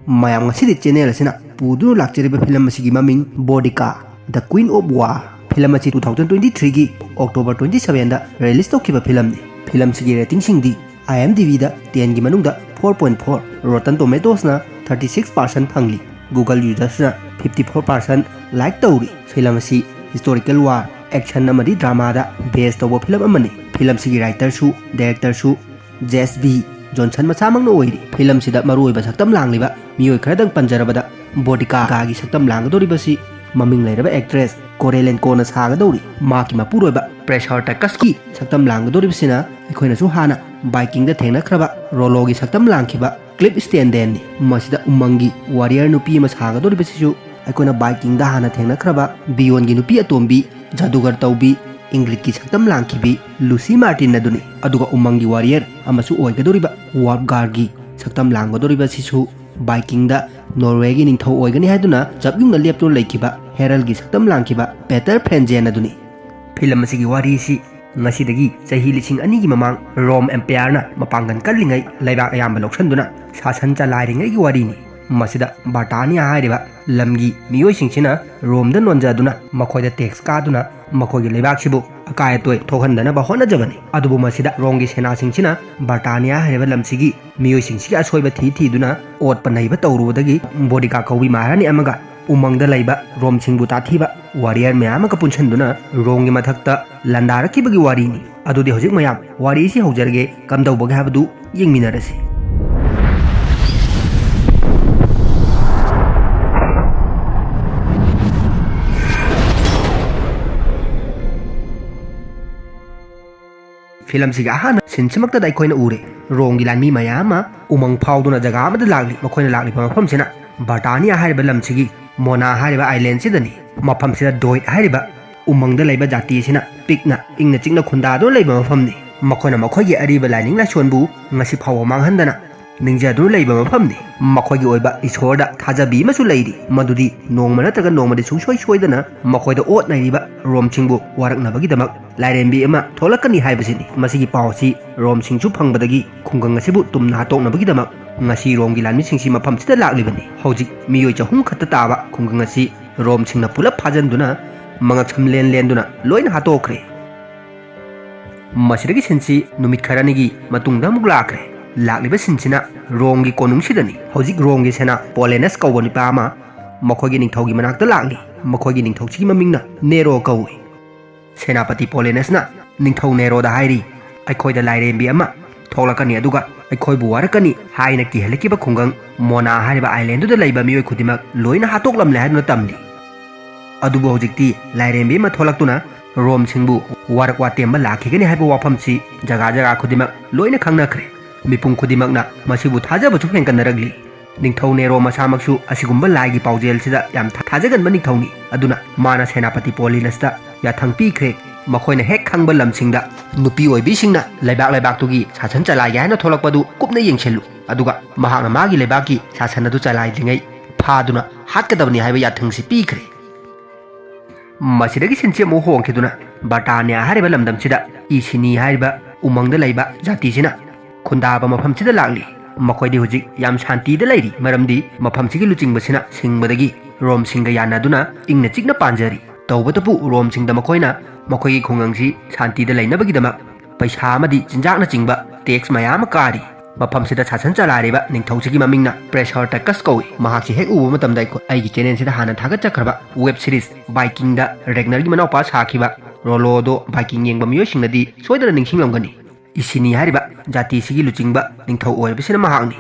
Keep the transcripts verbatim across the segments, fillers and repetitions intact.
ꯃꯌꯥꯝ, ꯉꯁꯤꯗꯤ ꯆꯦꯅꯦꯜ ꯑꯁꯤꯅ ꯄꯨꯗꯨꯅ ꯂꯥꯛꯆꯔꯤꯕ ꯐꯤꯂꯝ ꯑꯁꯤꯒꯤ ꯃꯃꯤꯡ Boudica, the queen of war. Film ꯑꯁꯤ ꯇꯨ ꯊꯥꯎꯖꯟ ꯇ꯭ꯋꯦꯟꯇꯤ ꯊ꯭ꯔꯤꯒꯤ ꯑꯣꯛꯇꯣꯕꯔ ꯇ꯭ꯋꯦꯟꯇꯤ ꯁꯚꯦꯟꯗ ꯔꯤꯂꯤꯁ ꯇꯧꯈꯤꯕ ꯐꯤꯂꯝꯅꯤ꯫ ꯐꯤꯂꯝꯁꯤꯒꯤ ꯔꯦꯇꯤꯡꯁꯤꯡꯗꯤ IMDbꯗ ꯇꯦꯟꯒꯤ ꯃꯅꯨꯡꯗ ꯐꯣꯔ ꯄꯣꯏꯟ ꯐꯣꯔ, ꯔꯣꯇꯟ ꯇꯣꯃꯦꯇꯣꯁꯅ ꯊꯥꯔꯇꯤ ꯁꯤꯛꯁ ꯄꯥꯔꯁꯦꯟ ꯐꯪꯂꯤ, ꯒꯨꯒꯜ ꯌꯨꯖꯔꯁꯅ ꯐꯤꯐꯇꯤ ꯐꯣꯔ ꯄꯥꯔꯁꯦꯟ ꯂꯥꯏꯛ ꯇꯧꯔꯤ꯫ ꯐꯤꯂꯝ ꯑꯁꯤ ꯍꯤꯁꯇꯣꯔꯤꯀꯦꯜ ꯋꯥꯔ, ꯑꯦꯛꯁꯟ ꯑꯃꯗꯤ ꯗ꯭ꯔꯃꯥꯗ ꯕꯦꯁ ꯇꯧꯕ ꯐꯤꯂꯝ ꯑꯃꯅꯤ꯫ ꯐꯤꯂꯝꯁꯤꯒꯤ ꯔꯥꯏꯇꯔꯁꯨ ꯗꯥꯏꯔꯦꯛꯇꯔꯁꯨ ꯖꯦꯁ ꯕꯤ ꯖꯣꯟꯁꯟ ꯃꯁꯥꯃꯛꯅ ꯑꯣꯏꯔꯤ꯫ ꯐꯤꯂꯝꯁꯤꯗ ꯃꯔꯨꯑꯣꯏꯕ ꯁꯛꯇꯝ ꯂꯥꯡꯂꯤꯕ ꯃꯤꯑꯣꯏ ꯈꯔꯗꯪ ꯄꯟꯖꯔꯕꯗ, ꯕꯣꯗꯤꯀꯥꯒꯤ ꯁꯛꯇꯝ ꯂꯥꯡꯒꯗꯧꯔꯤꯕꯁꯤ ꯃꯃꯤꯡ ꯂꯩꯔꯕ ꯑꯦꯛꯇ꯭ꯔꯦꯁ ꯀꯣꯔꯦꯂꯦꯟꯀꯣꯅ ꯁꯥꯒꯗꯧꯔꯤ꯫ ꯃꯍꯥꯛꯀꯤ ꯃꯄꯨꯔꯣꯏꯕ ꯄ꯭ꯔꯦꯁꯔ ꯇꯥꯏꯀꯁꯀꯤ ꯁꯛꯇꯝ ꯂꯥꯡꯒꯗꯧꯔꯤꯕꯁꯤꯅ ꯑꯩꯈꯣꯏꯅꯁꯨ ꯍꯥꯟꯅ ꯕꯥꯏꯀꯤꯡꯗ ꯊꯦꯡꯅꯈ꯭ꯔꯕ ꯔꯣꯂꯣꯒꯤ ꯁꯛꯇꯝ ꯂꯥꯡꯈꯤꯕ ꯀ꯭ꯂꯤꯞ ꯁ꯭ꯇꯦꯟꯗꯦꯟꯅꯤ꯫ ꯃꯁꯤꯗ ꯎꯃꯪꯒꯤ ꯋꯥꯔꯤꯌꯔ ꯅꯨꯄꯤ ꯑꯃ ꯁꯥꯒꯗꯧꯔꯤꯕꯁꯤꯁꯨ ꯑꯩꯈꯣꯏꯅ ꯕꯥꯏꯀꯤꯡꯗ ꯍꯥꯟꯅ ꯊꯦꯡꯅꯈ꯭ꯔꯕ ꯕꯤꯌꯣꯟꯒꯤ ꯅꯨꯄꯤ ꯑꯇꯣꯝꯕꯤ, ꯖꯥꯗꯨꯒꯔ ꯇꯧꯕꯤ, ꯏꯪꯒ꯭ꯔꯤꯠꯀꯤ ꯁꯛꯇꯝ ꯂꯥꯡꯈꯤꯕꯤ ꯂꯨꯁꯤ ꯃꯥꯔꯇꯤꯟ ꯑꯗꯨꯅꯤ꯫ ꯑꯗꯨꯒ ꯎꯃꯪꯒꯤ ꯋꯥꯔꯤꯌꯔ ꯑꯃꯁꯨ ꯑꯣꯏꯒꯗꯧꯔꯤꯕ ꯋꯥꯔꯞꯒꯥꯔꯒꯤ ꯁꯛꯇꯝ ꯂꯥꯡꯒꯗꯧꯔꯤꯕꯁꯤꯁꯨ ꯕꯥꯏꯀꯤꯡꯗ ꯅꯣꯔꯋꯦꯒꯤ ꯅꯤꯡꯊꯧ ꯑꯣꯏꯒꯅꯤ ꯍꯥꯏꯗꯨꯅ ꯆꯞ ꯌꯨꯡꯅ ꯂꯦꯞꯇꯨꯅ ꯂꯩꯈꯤꯕ ꯍꯦꯔꯜꯒꯤ ꯁꯛꯇꯝ ꯂꯥꯡꯈꯤꯕ ꯄꯦꯇꯔ ꯐ꯭ꯔꯦꯟꯖꯦꯟ ꯑꯗꯨꯅꯤ꯫ ꯐꯤꯂꯝ ꯑꯁꯤꯒꯤ ꯋꯥꯔꯤꯁꯤ ꯉꯁꯤꯗꯒꯤ ꯆꯍꯤ ꯂꯤꯁꯤꯡ ꯑꯅꯤꯒꯤ ꯃꯃꯥꯡ ꯔꯣꯝ ꯑꯦꯝꯄꯌꯔꯅ ꯃꯄꯥꯡꯒꯜ ꯀꯜꯂꯤꯉꯩ ꯂꯩꯕꯥꯛ ꯑꯌꯥꯝꯕ ꯂꯧꯁꯤꯟꯗꯨꯅ ꯁꯥꯁꯟ ꯆꯂꯥꯏꯔꯤꯉꯩꯒꯤ ꯋꯥꯔꯤꯅꯤ꯫ ꯃꯁꯤꯗ ꯕꯔꯇꯥꯅꯤꯌꯥ ꯍꯥꯏꯔꯤꯕ ꯂꯝꯒꯤ ꯃꯤꯑꯣꯏꯁꯤꯡꯁꯤꯅ ꯔꯣꯝꯗ ꯅꯣꯟꯖꯗꯨꯅ ꯃꯈꯣꯏꯗ ꯇꯦꯛꯁ ꯀꯥꯗꯨꯅ ꯃꯈꯣꯏꯒꯤ ꯂꯩꯕꯥꯛꯁꯤꯕꯨ ꯑꯀꯥꯏ ꯑꯇꯣꯏ ꯊꯣꯛꯍꯟꯗꯅꯕ ꯍꯣꯠꯅꯖꯕꯅꯤ꯫ ꯑꯗꯨꯕꯨ ꯃꯁꯤꯗ ꯔꯣꯝꯒꯤ ꯁꯦꯅꯥꯁꯤꯡꯁꯤꯅ ꯕꯔꯇꯥꯅꯤꯌꯥ ꯍꯥꯏꯔꯤꯕ ꯂꯝꯁꯤꯒꯤ ꯃꯤꯑꯣꯏꯁꯤꯡꯁꯤꯒꯤ ꯑꯁꯣꯏꯕ ꯊꯤ ꯊꯤꯗꯨꯅ ꯑꯣꯠꯄ ꯅꯩꯕ ꯇꯧꯔꯨꯕꯗꯒꯤ ꯕꯣꯗꯤꯀꯥ ꯀꯧꯕꯤ ꯃꯍꯥꯔꯥꯅꯤ ꯑꯃꯒ ꯎꯃꯪꯗ ꯂꯩꯕ ꯔꯣꯝꯁꯤꯡꯕꯨ ꯇꯥꯊꯤꯕ ꯋꯥꯔꯤꯌꯔ ꯃꯌꯥꯝ ꯑꯃꯒ ꯄꯨꯟꯁꯤꯟꯗꯨꯅ ꯔꯣꯝꯒꯤ ꯃꯊꯛꯇ ꯂꯥꯟꯗꯥꯔꯛꯈꯤꯕꯒꯤ ꯋꯥꯔꯤꯅꯤ꯫ ꯑꯗꯨꯗꯤ ꯍꯧꯖꯤꯛ ꯃꯌꯥꯝ ꯋꯥꯔꯤꯁꯤ ꯍꯧꯖꯔꯒꯦ, ꯀꯝꯗꯧꯕꯒꯦ ꯍꯥꯏꯕꯗꯨ ꯌꯦꯡꯃꯤꯟꯅꯔꯁꯤ꯫ ꯐꯤꯂꯝꯁꯤꯒꯤ ꯑꯍꯥꯟꯕ ꯁꯤꯟꯁꯤꯃꯛꯇꯗ ꯑꯩꯈꯣꯏꯅ ꯎꯔꯦ, ꯔꯣꯝꯒꯤ ꯂꯥꯟꯃꯤ ꯃꯌꯥꯝ ꯑꯃ ꯎꯃꯪ ꯐꯥꯎꯗꯨꯅ ꯖꯒꯥ ꯑꯃꯗ ꯂꯥꯛꯂꯤ꯫ ꯃꯈꯣꯏꯅ ꯂꯥꯛꯂꯤꯕ ꯃꯐꯝꯁꯤꯅ ꯕꯔꯇꯥꯅꯤꯌꯥ ꯍꯥꯏꯔꯤꯕ ꯂꯝꯁꯤꯒꯤ ꯃꯣꯅꯥ ꯍꯥꯏꯔꯤꯕ ꯑꯥꯏꯂꯦꯟꯁꯤꯗꯅꯤ꯫ ꯃꯐꯝꯁꯤꯗ ꯗꯣꯏꯠ ꯍꯥꯏꯔꯤꯕ ꯎꯃꯪꯗ ꯂꯩꯕ ꯖꯥꯇꯤ ꯑꯁꯤꯅ ꯄꯤꯛꯅ ꯏꯪꯅ ꯆꯤꯛꯅ ꯈꯨꯟꯗꯥꯗꯨꯅ ꯂꯩꯕ ꯃꯐꯝꯅꯤ꯫ ꯃꯈꯣꯏꯅ ꯃꯈꯣꯏꯒꯤ ꯑꯔꯤꯕ ꯂꯥꯏꯅꯤꯡ ꯂꯥꯏꯁꯣꯟꯕꯨ ꯉꯁꯤ ꯐꯥꯎꯕ ꯃꯥꯡꯍꯟꯗꯅ ꯅꯤꯡꯖꯗꯨꯅ ꯂꯩꯕ ꯃꯐꯝꯅꯤ꯫ ꯃꯈꯣꯏꯒꯤ ꯑꯣꯏꯕ ꯏꯁꯣꯔꯗ ꯊꯥꯖꯕꯤ ꯑꯃꯁꯨ ꯂꯩꯔꯤ, ꯃꯗꯨꯗꯤ ꯅꯣꯡꯃ ꯅꯠꯇ꯭ꯔꯒ ꯅꯣꯡꯃꯗꯤ ꯁꯨꯡꯁꯣꯏ ꯁꯣꯏꯗꯅ ꯃꯈꯣꯏꯗ ꯑꯣꯠ ꯅꯩꯔꯤꯕ ꯔꯣꯝꯁꯤꯡꯕꯨ ꯋꯥꯔꯛꯅꯕꯒꯤꯗꯃꯛ ꯂꯥꯏꯔꯦꯝꯕꯤ ꯑꯃ ꯊꯣꯛꯂꯛꯀꯅꯤ ꯍꯥꯏꯕꯁꯤꯅꯤ꯫ ꯃꯁꯤꯒꯤ ꯄꯥꯎ ꯑꯁꯤ ꯔꯣꯝꯁꯤꯡꯁꯨ ꯐꯪꯕꯗꯒꯤ ꯈꯨꯡꯒꯪ ꯑꯁꯤꯕꯨ ꯇꯨꯝꯅ ꯍꯥꯠꯇꯣꯛꯅꯕꯒꯤꯗꯃꯛ ꯉꯁꯤ ꯔꯣꯝꯒꯤ ꯂꯥꯟꯃꯤꯁꯤꯡꯁꯤ ꯃꯐꯝꯁꯤꯗ ꯂꯥꯛꯂꯤꯕꯅꯤ꯫ ꯍꯧꯖꯤꯛ ꯃꯤꯑꯣꯏ ꯆꯍꯨꯝ ꯈꯛꯇ ꯇꯥꯕ ꯈꯨꯡꯒꯪ ꯑꯁꯤ ꯔꯣꯝꯁꯤꯡꯅ ꯄꯨꯂꯞ ꯐꯥꯖꯟꯗꯨꯅ ꯃꯉꯛꯁꯝ ꯂꯦꯟ ꯂꯦꯟꯗꯨꯅ ꯂꯣꯏꯅ ꯍꯥꯠꯇꯣꯛꯈ꯭ꯔꯦ꯫ ꯃꯁꯤꯗꯒꯤ ꯁꯤꯟꯁꯤ ꯅꯨꯃꯤꯠ ꯈꯔꯅꯤꯒꯤ ꯃꯇꯨꯡꯗ ꯑꯃꯨꯛ ꯂꯥꯛꯈ꯭ꯔꯦ꯫ ꯂꯥꯛꯂꯤꯕ ꯁꯤꯟꯁꯤꯅ ꯔꯣꯝꯒꯤ ꯀꯣꯅꯨꯡꯁꯤꯗꯅꯤ꯫ ꯍꯧꯖꯤꯛ ꯔꯣꯝꯒꯤ ꯁꯦꯅꯥ ꯄꯣꯂꯦꯅꯁ ꯀꯧꯕ ꯅꯨꯄꯥ ꯑꯃ ꯃꯈꯣꯏꯒꯤ ꯅꯤꯡꯊꯧꯒꯤ ꯃꯅꯥꯛꯇ ꯂꯥꯛꯂꯤ꯫ ꯃꯈꯣꯏꯒꯤ ꯅꯤꯡꯊꯧꯁꯤꯒꯤ ꯃꯃꯤꯡꯅ ꯅꯦꯔꯣ ꯀꯧꯏ꯫ ꯁꯦꯅꯥꯄꯇꯤ ꯄꯣꯂꯦꯅꯁꯅ ꯅꯤꯡꯊꯧ ꯅꯦꯔꯣꯗ ꯍꯥꯏꯔꯤ, "ꯑꯩꯈꯣꯏꯗ ꯂꯥꯏꯔꯦꯝꯕꯤ ꯑꯃ ꯊꯣꯛꯂꯛꯀꯅꯤ, ꯑꯗꯨꯒ ꯑꯩꯈꯣꯏꯕꯨ ꯋꯥꯔꯛꯀꯅꯤ" ꯍꯥꯏꯅ ꯀꯤꯍꯜꯂꯛꯈꯤꯕ ꯈꯨꯡꯒꯪ ꯃꯣꯅꯥ ꯍꯥꯏꯔꯤꯕ ꯑꯥꯏꯂꯦꯟꯗꯨꯗ ꯂꯩꯕ ꯃꯤꯑꯣꯏ ꯈꯨꯗꯤꯡꯃꯛ ꯂꯣꯏꯅ ꯍꯥꯠꯇꯣꯛꯂꯝꯂꯦ ꯍꯥꯏꯗꯨꯅ ꯇꯝꯂꯤ꯫ ꯑꯗꯨꯕꯨ ꯍꯧꯖꯤꯛꯇꯤ ꯂꯥꯏꯔꯦꯝꯕꯤ ꯑꯃ ꯊꯣꯛꯂꯛꯇꯨꯅ ꯔꯣꯝꯁꯤꯡꯕꯨ ꯋꯥꯔꯛ ꯋꯥꯇꯦꯝꯕ ꯂꯥꯛꯈꯤꯒꯅꯤ ꯍꯥꯏꯕ ꯋꯥꯐꯝꯁꯤ ꯖꯒꯥ ꯖꯒꯥ ꯈꯨꯗꯤꯡꯃꯛ ꯂꯣꯏꯅ ꯈꯪꯅꯈ꯭ꯔꯦ꯫ ꯃꯤꯄꯨꯝ ꯈꯨꯗꯤꯡꯃꯛꯅ ꯃꯁꯤꯕꯨ ꯊꯥꯖꯕꯁꯨ ꯍꯦꯟꯒꯠꯅꯔꯛꯂꯤ꯫ ꯅꯤꯡꯊꯧ ꯅꯦꯔꯣ ꯃꯁꯥꯃꯛꯁꯨ ꯑꯁꯤꯒꯨꯝꯕ ꯂꯥꯏꯒꯤ ꯄꯥꯎꯖꯦꯜꯁꯤꯗ ꯌꯥꯝ ꯊꯥꯖꯒꯟꯕ ꯅꯤꯡꯊꯧꯅꯤ꯫ ꯑꯗꯨꯅ ꯃꯥꯅ ꯁꯦꯅꯥꯄꯇꯤ ꯄꯣꯂꯤꯅꯁꯇ ꯌꯥꯊꯪ ꯄꯤꯈ꯭ꯔꯦ, "ꯃꯈꯣꯏꯅ ꯍꯦꯛ ꯈꯪꯕ ꯂꯝꯁꯤꯡꯗ ꯅꯨꯄꯤ ꯑꯣꯏꯕꯤꯁꯤꯡꯅ ꯂꯩꯕꯥꯛ ꯂꯩꯕꯥꯛꯇꯨꯒꯤ ꯁꯥꯁꯟ ꯆꯂꯥꯏꯒꯦ ꯍꯥꯏꯅ ꯊꯣꯛꯂꯛꯄꯗꯨ ꯀꯨꯞꯅ ꯌꯦꯡꯁꯤꯜꯂꯨ, ꯑꯗꯨꯒ ꯃꯍꯥꯛꯅ ꯃꯥꯒꯤ ꯂꯩꯕꯥꯛꯀꯤ ꯁꯥꯁꯟ ꯑꯗꯨ ꯆꯂꯥꯏꯗ꯭ꯔꯤꯉꯩ ꯐꯥꯗꯨꯅ ꯍꯥꯠꯀꯗꯕꯅꯤ" ꯍꯥꯏꯕ ꯌꯥꯊꯪꯁꯤ ꯄꯤꯈ꯭ꯔꯦ꯫ ꯃꯁꯤꯗꯒꯤ ꯁꯤꯟꯁꯤ ꯑꯃꯨꯛ ꯍꯣꯡꯈꯤꯗꯨꯅ ꯕꯔꯇꯥꯅꯤꯌꯥ ꯍꯥꯏꯔꯤꯕ ꯂꯝꯗꯝꯁꯤꯗ ꯏꯁꯤꯅꯤ ꯍꯥꯏꯔꯤꯕ ꯎꯃꯪꯗ ꯂꯩꯕ ꯖꯥꯇꯤꯁꯤꯅ ꯈꯨꯟꯗꯥꯕ ꯃꯐꯝꯁꯤꯗ ꯂꯥꯛꯂꯤ꯫ ꯃꯈꯣꯏꯗꯤ ꯍꯧꯖꯤꯛ ꯌꯥꯝ ꯁꯥꯟꯇꯤꯗ ꯂꯩꯔꯤ, ꯃꯔꯝꯗꯤ ꯃꯐꯝꯁꯤꯒꯤ ꯂꯨꯆꯤꯡꯕꯁꯤꯅ ꯁꯤꯡꯕꯗꯒꯤ ꯔꯣꯝꯁꯤꯡꯒ ꯌꯥꯅꯗꯨꯅ ꯏꯪꯅ ꯆꯤꯛꯅ ꯄꯥꯟꯖꯔꯤ꯫ ꯇꯧꯕꯇꯕꯨ ꯔꯣꯝꯁꯤꯡꯗ ꯃꯈꯣꯏꯅ ꯃꯈꯣꯏꯒꯤ ꯈꯨꯡꯒꯪꯁꯤ ꯁꯥꯟꯇꯤꯗ ꯂꯩꯅꯕꯒꯤꯗꯃꯛ ꯄꯩꯁꯥ ꯑꯃꯗꯤ ꯆꯤꯟꯖꯥꯛꯅꯆꯤꯡꯕ ꯇꯦꯛꯁ ꯃꯌꯥꯝ ꯑꯃ ꯀꯥꯔꯤ꯫ ꯃꯐꯝꯁꯤꯗ ꯁꯥꯁꯟ ꯆꯂꯥꯏꯔꯤꯕ ꯅꯤꯡꯊꯧꯁꯤꯒꯤ ꯃꯃꯤꯡꯅ ꯄ꯭ꯔꯦꯁꯔ ꯇꯦꯀꯁ ꯀꯧꯏ꯫ ꯃꯍꯥꯛꯁꯤ ꯍꯦꯛ ꯎꯕ ꯃꯇꯝꯗ ꯑꯩꯈꯣꯏ, ꯑꯩꯒꯤ ꯆꯦꯅꯦꯜꯁꯤꯗ ꯍꯥꯟꯅ ꯊꯥꯒꯠꯆꯈ꯭ꯔꯕ ꯋꯦꯕ ꯁꯤꯔꯤꯁ ꯕꯥꯏꯀꯤꯡꯗ ꯔꯦꯒꯅꯔꯒꯤ ꯃꯅꯥꯎꯄꯥ ꯁꯥꯈꯤꯕ ꯔꯣꯂꯣꯗꯣ ꯕꯥꯏꯀꯤꯡ ꯌꯦꯡꯕ ꯃꯤꯑꯣꯏꯁꯤꯡꯅꯗꯤ ꯁꯣꯏꯗꯅ ꯅꯤꯡꯁꯤꯡꯂꯝꯒꯅꯤ꯫ ꯏꯁꯤꯅꯤ ꯍꯥꯏꯔꯤꯕ ꯖꯥꯇꯤꯁꯤꯒꯤ ꯂꯨꯆꯤꯡꯕ ꯅꯤꯡꯊꯧ ꯑꯣꯏꯔꯤꯕꯁꯤꯅ ꯃꯍꯥꯛꯅꯤ꯫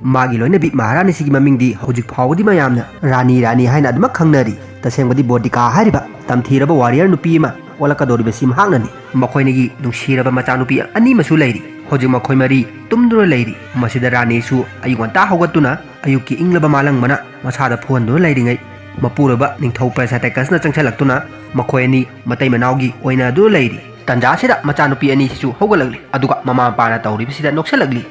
ꯃꯥꯒꯤ ꯂꯣꯏꯅꯕꯤ ꯃꯍꯥꯔꯥꯅꯤꯁꯤꯒꯤ ꯃꯃꯤꯡꯗꯤ ꯍꯧꯖꯤꯛ ꯐꯥꯎꯕꯗꯤ ꯃꯌꯥꯝꯅ ꯔꯥꯅꯤ ꯔꯥꯅꯤ ꯍꯥꯏꯅ ꯑꯗꯨꯃꯛ ꯈꯪꯅꯔꯤ꯫ ꯇꯁꯦꯡꯕꯗꯤ ꯕꯣꯗꯤꯀꯥ ꯍꯥꯏꯔꯤꯕ ꯇꯝꯊꯤꯔꯕ ꯋꯥꯔꯤꯌꯔ ꯅꯨꯄꯤ ꯑꯃ ꯑꯣꯜꯂꯛꯀꯗꯧꯔꯤꯕꯁꯤ ꯃꯍꯥꯛꯅꯅꯤ꯫ ꯃꯈꯣꯏꯅꯤꯒꯤ ꯅꯨꯡꯁꯤꯔꯕ ꯃꯆꯥꯅꯨꯄꯤ ꯑꯅꯤ ꯑꯃꯁꯨ ꯂꯩꯔꯤ꯫ ꯍꯧꯖꯤꯛ ꯃꯈꯣꯏ ꯃꯔꯤ ꯇꯨꯝꯗꯨꯅ ꯂꯩꯔꯤ꯫ ꯃꯁꯤꯗ ꯔꯥꯅꯤꯁꯨ ꯑꯌꯨꯛ ꯉꯟꯇꯥ ꯍꯧꯒꯠꯇꯨꯅ ꯑꯌꯨꯛꯀꯤ ꯏꯪꯂꯕ ꯃꯥꯂꯪꯕꯅ ꯃꯁꯥꯗ ꯐꯨꯍꯟꯗꯨꯅ ꯂꯩꯔꯤꯉꯩ, ꯃꯄꯨꯔꯣꯏꯕ ꯅꯤꯡꯊꯧ ꯄ꯭ꯔꯦꯁꯥꯇꯦꯀꯁꯅ ꯆꯪꯁꯤꯜꯂꯛꯇꯨꯅ ꯃꯈꯣꯏ ꯑꯅꯤ ꯃꯇꯩ ꯃꯅꯥꯎꯒꯤ ꯑꯣꯏꯅꯗꯨꯅ ꯂꯩꯔꯤ꯫ ꯇꯟꯖꯥꯁꯤꯗ ꯃꯆꯥꯅꯨꯄꯤ ꯑꯅꯤꯁꯤꯁꯨ ꯍꯧꯒꯠꯂꯛꯂꯤ, ꯑꯗꯨꯒ ꯃꯃꯥ ꯃꯄꯥꯅ ꯇꯧꯔꯤꯕꯁꯤꯗ ꯅꯣꯛꯁꯜꯂꯛꯂꯤ꯫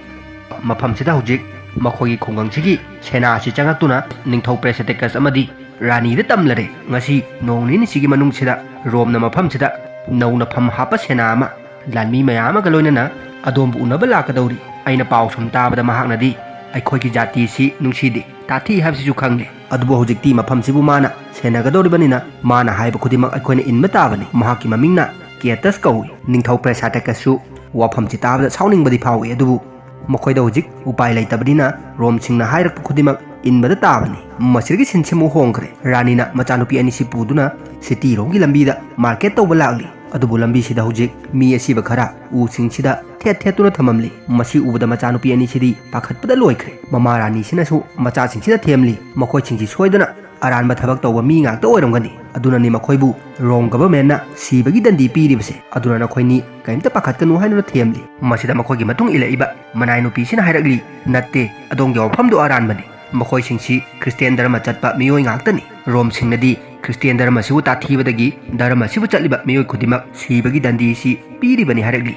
ꯃꯐꯝꯁꯤꯗ ꯍꯧꯖꯤꯛ ꯃꯈꯣꯏꯒꯤ ꯈꯨꯡꯒꯪꯁꯤꯒꯤ ꯁꯦꯅꯥ ꯑꯁꯤ ꯆꯪꯉꯛꯇꯨꯅ ꯅꯤꯡꯊꯧ ꯄ꯭ꯔꯦꯁꯥꯇꯦꯀꯁ ꯑꯃꯗꯤ ꯔꯥꯅꯤꯗ ꯇꯝꯂꯔꯦ꯫ ꯉꯁꯤ ꯅꯣꯡ ꯅꯤꯅꯤꯁꯤꯒꯤ ꯃꯅꯨꯡꯁꯤꯗ ꯔꯣꯝꯅ ꯃꯐꯝꯁꯤꯗ ꯅꯧꯅ ꯐꯝ ꯍꯥꯞꯄ ꯁꯦꯅꯥ ꯑꯃ, ꯂꯥꯟꯃꯤ ꯃꯌꯥꯝ ꯑꯃꯒ ꯂꯣꯏꯅꯅ ꯑꯗꯣꯝꯕꯨ ꯎꯅꯕ ꯂꯥꯛꯀꯗꯧꯔꯤ꯫ ꯑꯩꯅ ꯄꯥꯎ ꯁꯨꯝ ꯇꯥꯕꯗ ꯃꯍꯥꯛꯅꯗꯤ ꯑꯩꯈꯣꯏꯒꯤ ꯖꯥꯇꯤꯁꯤ ꯅꯨꯡꯁꯤꯗꯦ, ꯇꯥꯊꯤ ꯍꯥꯏꯕꯁꯤꯁꯨ ꯈꯪꯂꯦ꯫ ꯑꯗꯨꯕꯨ ꯍꯧꯖꯤꯛꯇꯤ ꯃꯐꯝꯁꯤꯕꯨ ꯃꯥꯅ ꯁꯦꯟꯅꯒꯗꯧꯔꯤꯕꯅꯤꯅ ꯃꯥꯅ ꯍꯥꯏꯕ ꯈꯨꯗꯤꯡꯃꯛ ꯑꯩꯈꯣꯏꯅ ꯏꯟꯕ ꯇꯥꯕꯅꯤ꯫ ꯃꯍꯥꯛꯀꯤ ꯃꯃꯤꯡꯅ ꯀꯦꯇꯁ ꯀꯧꯏ꯫ ꯅꯤꯡꯊꯧ ꯄ꯭ꯔꯦꯁꯥꯇꯀꯁꯨ ꯋꯥꯐꯝꯁꯤ ꯇꯥꯕꯗ ꯁꯥꯎꯅꯤꯡꯕꯗꯤ ꯐꯥꯎꯏ, ꯑꯗꯨꯕꯨ ꯃꯈꯣꯏꯗ ꯍꯧꯖꯤꯛ ꯎꯄꯥꯏ ꯂꯩꯇꯕꯅꯤꯅ ꯔꯣꯝꯁꯤꯡꯅ ꯍꯥꯏꯔꯛꯄ ꯈꯨꯗꯤꯡꯃꯛ ꯏꯟꯕꯗ ꯇꯥꯕꯅꯤ꯫ ꯃꯁꯤꯗꯒꯤ ꯁꯤꯟꯁꯤꯃꯨꯛ ꯍꯣꯡꯈ꯭ꯔꯦ꯫ ꯔꯥꯅꯤꯅ ꯃꯆꯥꯅꯨꯄꯤ ꯑꯅꯤꯁꯤ ꯄꯨꯗꯨꯅ ꯁꯤꯇꯤꯔꯣꯝꯒꯤ ꯂꯝꯕꯤꯗ ꯃꯥꯔꯀꯦꯠ ꯇꯧꯕ ꯂꯥꯛꯂꯤ꯫ ꯑꯗꯨꯕꯨ ꯂꯝꯕꯤꯁꯤꯗ ꯍꯧꯖꯤꯛ ꯃꯤ ꯑꯁꯤꯕ ꯈꯔ ꯎꯁꯤꯡꯁꯤꯗ ꯊꯦꯠ ꯊꯦꯠꯇꯨꯅ ꯊꯝꯃꯝꯂꯤ꯫ ꯃꯁꯤ ꯎꯕꯗ ꯃꯆꯥꯅꯨꯄꯤ ꯑꯅꯤꯁꯤꯗꯤ ꯄꯥꯈꯠꯄꯗ ꯂꯣꯏꯈ꯭ꯔꯦ꯫ ꯃꯃꯥ ꯔꯥꯅꯤꯁꯤꯅꯁꯨ ꯃꯆꯥꯁꯤꯡꯁꯤꯗ ꯊꯦꯝꯂꯤ, ꯃꯈꯣꯏꯁꯤꯡꯁꯤ ꯁꯣꯏꯗꯅ ꯑꯔꯥꯟꯕ ꯊꯕꯛ ꯇꯧꯕ ꯃꯤ ꯉꯥꯛꯇ ꯑꯣꯏꯔꯝꯒꯅꯤ꯫ ꯑꯗꯨꯅꯅꯤ ꯃꯈꯣꯏꯕꯨ ꯔꯣꯝ ꯒꯚꯔꯟꯃꯦꯟꯠꯅ ꯁꯤꯕꯒꯤ ꯗꯟꯗꯤ ꯄꯤꯔꯤꯕꯁꯦ꯫ ꯑꯗꯨꯅ ꯅꯈꯣꯏꯅꯤ ꯀꯔꯤꯝꯇ ꯄꯥꯈꯠꯀꯅꯨ ꯍꯥꯏꯗꯨꯅ ꯊꯦꯝꯂꯤ꯫ ꯃꯁꯤꯗ ꯃꯈꯣꯏꯒꯤ ꯃꯇꯨꯡ ꯏꯜꯂꯛꯏꯕ ꯃꯅꯥꯏ ꯅꯨꯄꯤꯁꯤꯅ ꯍꯥꯏꯔꯛꯂꯤ, "ꯅꯠꯇꯦ, ꯑꯗꯣꯝꯒꯤ ꯋꯥꯐꯝꯗꯣ ꯑꯔꯥꯟꯕꯅꯤ꯫ ꯃꯈꯣꯏꯁꯤꯡꯁꯤ ꯈ꯭ꯔꯤꯁꯇꯤꯌꯥꯟ ꯙꯔꯃ ꯆꯠꯄ ꯃꯤꯑꯣꯏ ꯉꯥꯛꯇꯅꯤ꯫ ꯔꯣꯝꯁꯤꯡꯅꯗꯤ ꯈ꯭ꯔꯤꯁꯇꯤꯌꯥꯟ ꯙꯔꯃꯁꯤꯕꯨ ꯇꯥꯊꯤꯕꯗꯒꯤ ꯙꯔꯃꯁꯤꯕꯨ ꯆꯠꯂꯤꯕ ꯃꯤꯑꯣꯏ ꯈꯨꯗꯤꯡꯃꯛ ꯁꯤꯕꯒꯤ ꯗꯟꯗꯤꯁꯤ ꯄꯤꯔꯤꯕꯅꯤ" ꯍꯥꯏꯔꯛꯂꯤ꯫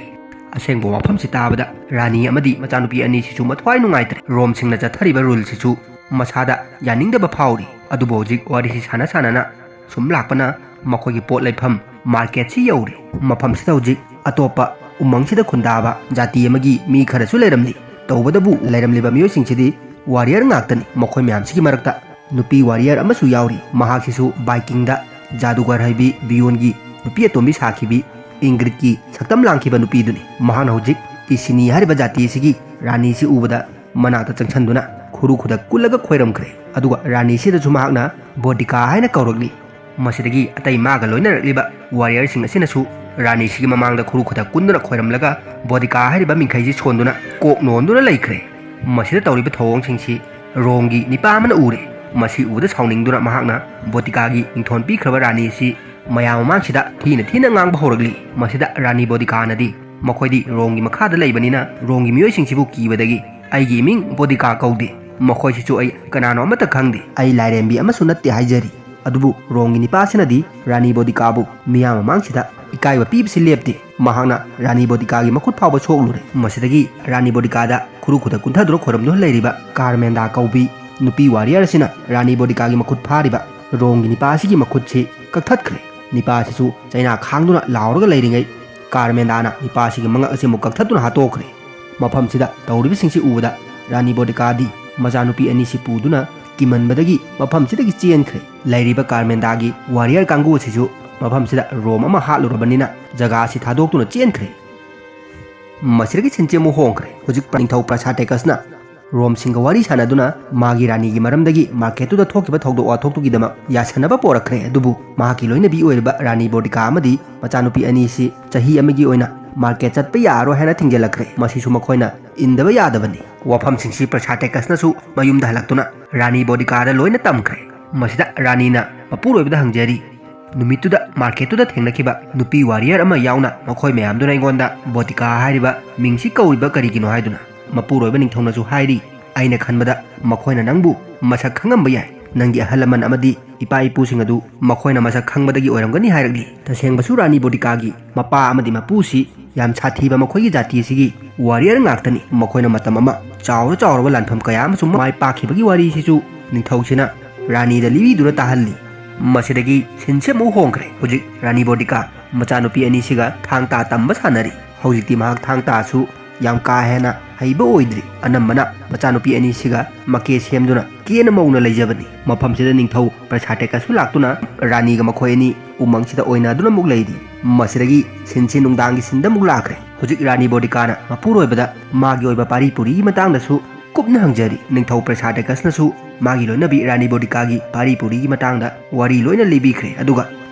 ꯑꯁꯦꯡꯕ ꯋꯥꯐꯝꯁꯤ ꯇꯥꯕꯗ ꯔꯥꯅꯤ ꯑꯃꯗꯤ ꯃꯆꯥꯅꯨꯄꯤ ꯑꯅꯤꯁꯤꯁꯨ ꯃꯊ꯭ꯋꯥꯏ ꯅꯨꯡꯉꯥꯏꯇ꯭ꯔꯦ꯫ ꯔꯣꯝꯁꯤꯡꯅ ꯆꯠꯊꯔꯤꯕ ꯔꯨꯜꯁꯤꯁꯨ ꯃꯁꯥꯗ ꯌꯥꯅꯤꯡꯗꯕ ꯐꯥꯎꯔꯤ꯫ ꯑꯗꯨꯕꯨ ꯍꯧꯖꯤꯛ ꯋꯥꯔꯤꯁꯤ ꯁꯥꯟꯅ ꯁꯥꯟꯅꯅ ꯁꯨꯝ ꯂꯥꯛꯄꯅ ꯃꯈꯣꯏꯒꯤ ꯄꯣꯠ ꯂꯩꯐꯝ ꯃꯥꯔꯀꯦꯠꯁꯤ ꯌꯧꯔꯦ꯫ ꯃꯐꯝꯁꯤꯗ ꯍꯧꯖꯤꯛ ꯑꯇꯣꯞꯄ ꯎꯃꯪꯁꯤꯗ ꯈꯨꯟꯗꯥꯕ ꯖꯥꯇꯤ ꯑꯃꯒꯤ ꯃꯤ ꯈꯔꯁꯨ ꯂꯩꯔꯝꯂꯤ꯫ ꯇꯧꯕꯇꯕꯨ ꯂꯩꯔꯝꯂꯤꯕ ꯃꯤꯑꯣꯏꯁꯤꯡꯁꯤꯗꯤ ꯋꯥꯔꯤꯌꯔ ꯉꯥꯛꯇꯅꯤ꯫ ꯃꯈꯣꯏ ꯃꯌꯥꯝꯁꯤꯒꯤ ꯃꯔꯛꯇ ꯅꯨꯄꯤ ꯋꯥꯔꯤꯌꯔ ꯑꯃꯁꯨ ꯌꯥꯎꯔꯤ꯫ ꯃꯍꯥꯛꯁꯤꯁꯨ ꯚꯥꯏꯀꯤꯡꯗ ꯖꯥꯗꯨꯒꯔ ꯍꯩꯕꯤ ꯕꯤꯌꯣꯟꯒꯤ ꯅꯨꯄꯤ ꯑꯇꯣꯝꯕꯤ ꯁꯥꯈꯤꯕꯤ ꯏꯪꯒ꯭ꯔꯤꯠꯀꯤ ꯁꯛꯇꯝ ꯂꯥꯡꯈꯤꯕ ꯅꯨꯄꯤꯗꯨꯅꯤ꯫ ꯃꯍꯥꯛꯅ ꯍꯧꯖꯤꯛ ꯏꯁꯤꯅꯤ ꯍꯥꯏꯔꯤꯕ ꯖꯥꯇꯤ ꯑꯁꯤꯒꯤ ꯔꯥꯅꯤꯁꯤ ꯎꯕꯗ ꯃꯅꯥꯛꯇ ꯆꯪꯁꯤꯟꯗꯨꯅ ꯈꯨꯔꯨ ꯈꯨꯗꯛ ꯀꯨꯜꯂꯒ ꯈꯣꯏꯔꯝꯈ꯭ꯔꯦ꯫ ꯑꯗꯨꯒ ꯔꯥꯅꯤꯁꯤꯗꯁꯨ ꯃꯍꯥꯛꯅ ꯕꯣꯗꯤꯀꯥ ꯍꯥꯏꯅ ꯀꯧꯔꯛꯂꯤ꯫ ꯃꯁꯤꯗꯒꯤ ꯑꯇꯩ ꯃꯥꯒ ꯂꯣꯏꯅꯔꯛꯂꯤꯕ ꯋꯥꯔꯤꯌꯔꯁꯤꯡ ꯑꯁꯤꯅꯁꯨ ꯔꯥꯅꯤꯁꯤꯒꯤ ꯃꯃꯥꯡꯗ ꯈꯨꯔꯨ ꯈꯨꯗꯛ ꯀꯨꯟꯗꯨꯅ ꯈꯣꯏꯔꯝꯂꯒ ꯕꯣꯗꯤꯀꯥ ꯍꯥꯏꯔꯤꯕ ꯃꯤꯡꯈꯩꯁꯤ ꯁꯣꯟꯗꯨꯅ ꯀꯣꯛ ꯅꯣꯟꯗꯨꯅ ꯂꯩꯈ꯭ꯔꯦ꯫ ꯃꯁꯤꯗ ꯇꯧꯔꯤꯕ ꯊꯧꯑꯣꯡꯁꯤꯡꯁꯤ ꯔꯣꯝꯒꯤ ꯅꯤꯄꯥ ꯑꯃꯅ ꯎꯔꯦ꯫ ꯃꯁꯤ ꯎꯕꯗ ꯁꯥꯎꯅꯤꯡꯗꯨꯅ ꯃꯍꯥꯛꯅ ꯕꯣꯗꯤꯀꯥꯒꯤ ꯃꯤꯡꯊꯣꯟ ꯄꯤꯈ꯭ꯔꯕ ꯔꯥꯅꯤ ꯑꯁꯤ ꯃꯌꯥꯝ ꯃꯃꯥꯡꯁꯤꯗ ꯊꯤꯅ ꯊꯤꯅ ꯉꯥꯡꯕ ꯍꯧꯔꯛꯂꯤ꯫ ꯃꯁꯤꯗ ꯔꯥꯅꯤ ꯕꯣꯗꯤꯀꯥꯅꯗꯤ, "ꯃꯈꯣꯏꯗꯤ ꯔꯣꯝꯒꯤ ꯃꯈꯥꯗ ꯂꯩꯕꯅꯤꯅ ꯔꯣꯝꯒꯤ ꯃꯤꯑꯣꯏꯁꯤꯡꯁꯤꯕꯨ ꯀꯤꯕꯗꯒꯤ ꯑꯩꯒꯤ ꯏꯃꯤꯡ ꯕꯣꯗꯤꯀꯥ ꯀꯧꯗꯦ꯫ ꯃꯈꯣꯏꯁꯤꯁꯨ ꯑꯩ ꯀꯅꯥꯅꯣ ꯑꯃꯠꯇ ꯈꯪꯗꯦ꯫ ꯑꯩ ꯂꯥꯏꯔꯦꯝꯕꯤ ꯑꯃꯁꯨ ꯅꯠꯇꯦ" ꯍꯥꯏꯖꯔꯤ꯫ ꯑꯗꯨꯕꯨ ꯔꯣꯝꯒꯤ ꯅꯤꯄꯥꯁꯤꯅꯗꯤ ꯔꯥꯅꯤ ꯕꯣꯗꯤꯀꯥꯕꯨ ꯃꯤꯌꯥꯝ ꯃꯃꯥꯡꯁꯤꯗ ꯏꯀꯥꯏꯕ ꯄꯤꯕꯁꯤ ꯂꯦꯞꯇꯦ꯫ ꯃꯍꯥꯛꯅ ꯔꯥꯅꯤ ꯕꯣꯗꯤꯀꯥꯒꯤ ꯃꯈꯨꯠ ꯐꯥꯎꯕ ꯁꯣꯛꯂꯨꯔꯦ꯫ ꯃꯁꯤꯗꯒꯤ ꯔꯥꯅꯤ ꯕꯣꯗꯤꯀꯥꯗ ꯈꯨꯔꯨ ꯈꯨꯗꯛ ꯀꯨꯟꯊꯗꯨꯅ ꯈꯣꯏꯔꯝꯗꯨꯅ ꯂꯩꯔꯤꯕ ꯀꯥꯔꯃꯦꯟꯗꯥ ꯀꯧꯕꯤ ꯅꯨꯄꯤ ꯋꯥꯔꯤꯌꯔ ꯑꯁꯤꯅ ꯔꯥꯅꯤ ꯕꯣꯗꯤꯀꯥꯒꯤ ꯃꯈꯨꯠ ꯐꯥꯔꯤꯕ ꯔꯣꯝꯒꯤ ꯅꯤꯄꯥ ꯑꯁꯤꯒꯤ ꯃꯈꯨꯠꯁꯤ ꯀꯛꯊꯠꯈ꯭ꯔꯦ꯫ ꯅꯤꯄꯥ ꯑꯁꯤꯁꯨ ꯆꯩꯅꯥ ꯈꯥꯡꯗꯨꯅ ꯂꯥꯎꯔꯒ ꯂꯩꯔꯤꯉꯩ ꯀꯥꯔꯃꯦꯟꯗꯥꯅ ꯅꯤꯄꯥ ꯑꯁꯤꯒꯤ ꯃꯉꯛ ꯑꯁꯤ ꯑꯃꯨꯛ ꯀꯛꯊꯠꯇꯨꯅ ꯍꯥꯠꯇꯣꯛꯈ꯭ꯔꯦ꯫ ꯃꯐꯝꯁꯤꯗ ꯇꯧꯔꯤꯕꯁꯤꯡꯁꯤ ꯎꯕꯗ ꯔꯥꯅꯤ ꯕꯣꯗꯤꯀꯥꯗꯤ ꯃꯆꯥꯅꯨꯄꯤ ꯑꯅꯤꯁꯤ ꯄꯨꯗꯨꯅ ꯀꯤꯃꯟꯕꯗꯒꯤ ꯃꯐꯝꯁꯤꯗꯒꯤ ꯆꯦꯟꯈ꯭ꯔꯦ꯫ ꯂꯩꯔꯤꯕ ꯀꯥꯔꯃꯦꯟꯗꯥꯒꯤ ꯋꯥꯔꯤꯌꯔ ꯀꯥꯡꯕꯨ ꯑꯁꯤꯁꯨ ꯃꯐꯝꯁꯤꯗ ꯔꯣꯝ ꯑꯃ ꯍꯥꯠꯂꯨꯔꯕꯅꯤꯅ ꯖꯒꯥ ꯑꯁꯤ ꯊꯥꯗꯣꯛꯇꯨꯅ ꯆꯦꯟꯈ꯭ꯔꯦ꯫ ꯃꯁꯤꯗꯒꯤ ꯁꯤꯟꯁꯤ ꯑꯃꯨꯛ ꯍꯣꯡꯈ꯭ꯔꯦ꯫ ꯍꯧꯖꯤꯛ ꯅꯤꯡꯊꯧ ꯄ꯭ꯔꯁꯥꯇꯦꯀꯁꯅ ꯔꯣꯝꯁꯤꯡꯒ ꯋꯥꯔꯤ ꯁꯥꯟꯅꯗꯨꯅ ꯃꯥꯒꯤ ꯔꯥꯅꯤꯒꯤ ꯃꯔꯝꯗꯒꯤ ꯃꯥꯔꯀꯦꯠꯇꯨꯗ ꯊꯣꯛꯈꯤꯕ ꯊꯧꯗꯣꯛ ꯋꯥꯊꯣꯛꯇꯨꯒꯤꯗꯃꯛ ꯌꯥꯁꯟꯅꯕ ꯄꯣꯔꯛꯈ꯭ꯔꯦ꯫ ꯑꯗꯨꯕꯨ ꯃꯍꯥꯛꯀꯤ ꯂꯣꯏꯅꯕꯤ ꯑꯣꯏꯔꯤꯕ ꯔꯥꯅꯤ ꯕꯣꯗꯤꯀꯥ ꯑꯃꯗꯤ ꯃꯆꯥꯅꯨꯄꯤ ꯑꯅꯤꯁꯤ ꯆꯍꯤ ꯑꯃꯒꯤ ꯑꯣꯏꯅ ꯃꯥꯔꯀꯦꯠ ꯆꯠꯄ ꯌꯥꯔꯣꯏ ꯍꯥꯏꯅ ꯊꯤꯡꯖꯤꯜꯂꯛꯈ꯭ꯔꯦ꯫ ꯃꯁꯤꯁꯨ ꯃꯈꯣꯏꯅ ꯏꯟꯗꯕ ꯌꯥꯗꯕꯅꯤ꯫ ꯋꯥꯐꯝꯁꯤꯡꯁꯤ ꯄ꯭ꯔꯁꯥꯇꯦꯀꯁꯅꯁꯨ ꯃꯌꯨꯝꯗ ꯍꯜꯂꯛꯇꯨꯅ ꯔꯥꯅꯤ ꯕꯣꯗꯤꯀꯥꯗ ꯂꯣꯏꯅ ꯇꯝꯈ꯭ꯔꯦ꯫ ꯃꯁꯤꯗ ꯔꯥꯅꯤꯅ ꯃꯄꯨꯔꯣꯏꯕꯗ ꯍꯪꯖꯔꯤ, ꯅꯨꯃꯤꯠꯇꯨꯗ ꯃꯥꯔꯀꯦꯠꯇꯨꯗ ꯊꯦꯡꯅꯈꯤꯕ ꯅꯨꯄꯤ ꯋꯥꯔꯤꯌꯔ ꯑꯃ ꯌꯥꯎꯅ ꯃꯈꯣꯏ ꯃꯌꯥꯝꯗꯨꯅ ꯑꯩꯉꯣꯟꯗ ꯕꯣꯗꯤꯀꯥ ꯍꯥꯏꯔꯤꯕ ꯃꯤꯡꯁꯤ ꯀꯧꯔꯤꯕ ꯀꯔꯤꯒꯤꯅꯣ ꯍꯥꯏꯗꯨꯅ꯫ ꯃꯄꯨꯔꯣꯏꯕ ꯅꯤꯡꯊꯧꯅꯁꯨ ꯍꯥꯏꯔꯤ, ꯑꯩꯅ ꯈꯟꯕꯗ ꯃꯈꯣꯏꯅ ꯅꯪꯕꯨ ꯃꯁꯛ ꯈꯪꯉꯝꯕ ꯌꯥꯏ꯫ ꯅꯪꯒꯤ ꯑꯍꯜ ꯂꯃꯟ ꯑꯃꯗꯤ ꯏꯄꯥ ꯏꯄꯨꯁꯤꯡ ꯑꯗꯨ ꯃꯈꯣꯏꯅ ꯃꯁꯛ ꯈꯪꯕꯗꯒꯤ ꯑꯣꯏꯔꯝꯒꯅꯤ ꯍꯥꯏꯔꯛꯂꯤ꯫ ꯇꯁꯦꯡꯕꯁꯨ ꯔꯥꯅꯤ ꯕꯣꯗꯤꯀꯥꯒꯤ ꯃꯄꯥ ꯑꯃꯗꯤ ꯃꯄꯨꯁꯤ ꯌꯥꯝ ꯁꯥꯊꯤꯕ ꯃꯈꯣꯏꯒꯤ ꯖꯥꯇꯤ ꯑꯁꯤꯒꯤ ꯋꯥꯔꯤꯌꯔ ꯉꯥꯛꯇꯅꯤ꯫ ꯃꯈꯣꯏꯅ ꯃꯇꯝ ꯑꯃ ꯆꯥꯎꯔ ꯆꯥꯎꯔꯕ ꯂꯥꯟꯐꯝ ꯀꯌꯥ ꯑꯃꯁꯨ ꯃꯥꯏ ꯄꯥꯛꯈꯤꯕꯒꯤ ꯋꯥꯔꯤꯁꯤꯁꯨ ꯅꯤꯡꯊꯧꯁꯤꯅ ꯔꯥꯅꯤꯗ ꯂꯤꯕꯤꯗꯨꯅ ꯇꯥꯍꯜꯂꯤ꯫ ꯃꯁꯤꯗꯒꯤ ꯁꯤꯟꯁꯤ ꯑꯃꯨꯛ ꯍꯣꯡꯈ꯭ꯔꯦ꯫ ꯍꯧꯖꯤꯛ ꯔꯥꯅꯤ ꯕꯣꯗꯤꯀꯥ ꯃꯆꯥꯅꯨꯄꯤ ꯑꯅꯤꯁꯤꯒ ꯊꯥꯡ ꯇꯥ ꯇꯝꯕ ꯁꯥꯟꯅꯔꯤ꯫ ꯍꯧꯖꯤꯛꯇꯤ ꯃꯍꯥꯛ ꯊꯥꯡ ꯇꯥꯁꯨ ꯌꯥꯝ ꯀꯥ ꯍꯦꯟꯅ ꯍꯩꯕ ꯑꯣꯏꯗ꯭ꯔꯤ꯫ ꯑꯅꯝꯕꯅ ꯃꯆꯥꯅꯨꯄꯤ ꯑꯅꯤꯁꯤꯒ ꯃꯀꯦ ꯁꯦꯝꯗꯨꯅ ꯀꯦꯅ ꯃꯧꯅ ꯂꯩꯖꯕꯅꯤ꯫ ꯃꯐꯝꯁꯤꯗ ꯅꯤꯡꯊꯧ ꯄ꯭ꯔꯁꯥꯇꯦꯀꯁꯨ ꯂꯥꯛꯇꯨꯅ ꯔꯥꯅꯤꯒ ꯃꯈꯣꯏ ꯑꯅꯤ ꯎꯃꯪꯁꯤꯗ ꯑꯣꯏꯅꯗꯨꯅ ꯑꯃꯨꯛ ꯂꯩꯔꯤ꯫ ꯃꯁꯤꯗꯒꯤ ꯁꯤꯟꯁꯤ ꯅꯨꯡꯗꯥꯡꯒꯤ ꯁꯤꯟꯗ ꯑꯃꯨꯛ ꯂꯥꯛꯈ꯭ꯔꯦ꯫ ꯍꯧꯖꯤꯛ ꯔꯥꯅꯤ ꯕꯣꯗꯤꯀꯥꯅ ꯃꯄꯨꯔꯣꯏꯕꯗ ꯃꯥꯒꯤ ꯑꯣꯏꯕ ꯄꯥꯔꯤ ꯄꯨꯔꯤꯒꯤ ꯃꯇꯥꯡꯗꯁꯨ ꯀꯨꯞꯅ ꯍꯪꯖꯔꯤ꯫ ꯅꯤꯡꯊꯧ ꯄ꯭ꯔꯁꯥꯇꯦꯀꯁꯅꯁꯨ ꯃꯥꯒꯤ ꯂꯣꯏꯅꯕꯤ ꯔꯥꯅꯤ ꯕꯣꯗꯤꯀꯥꯒꯤ ꯄꯥꯔꯤ ꯄꯨꯔꯤꯒꯤ ꯃꯇꯥꯡꯗ ꯋꯥꯔꯤ ꯂꯣꯏꯅ ꯂꯤꯕꯤꯈ꯭ꯔꯦ꯫ ꯑꯗꯨꯒ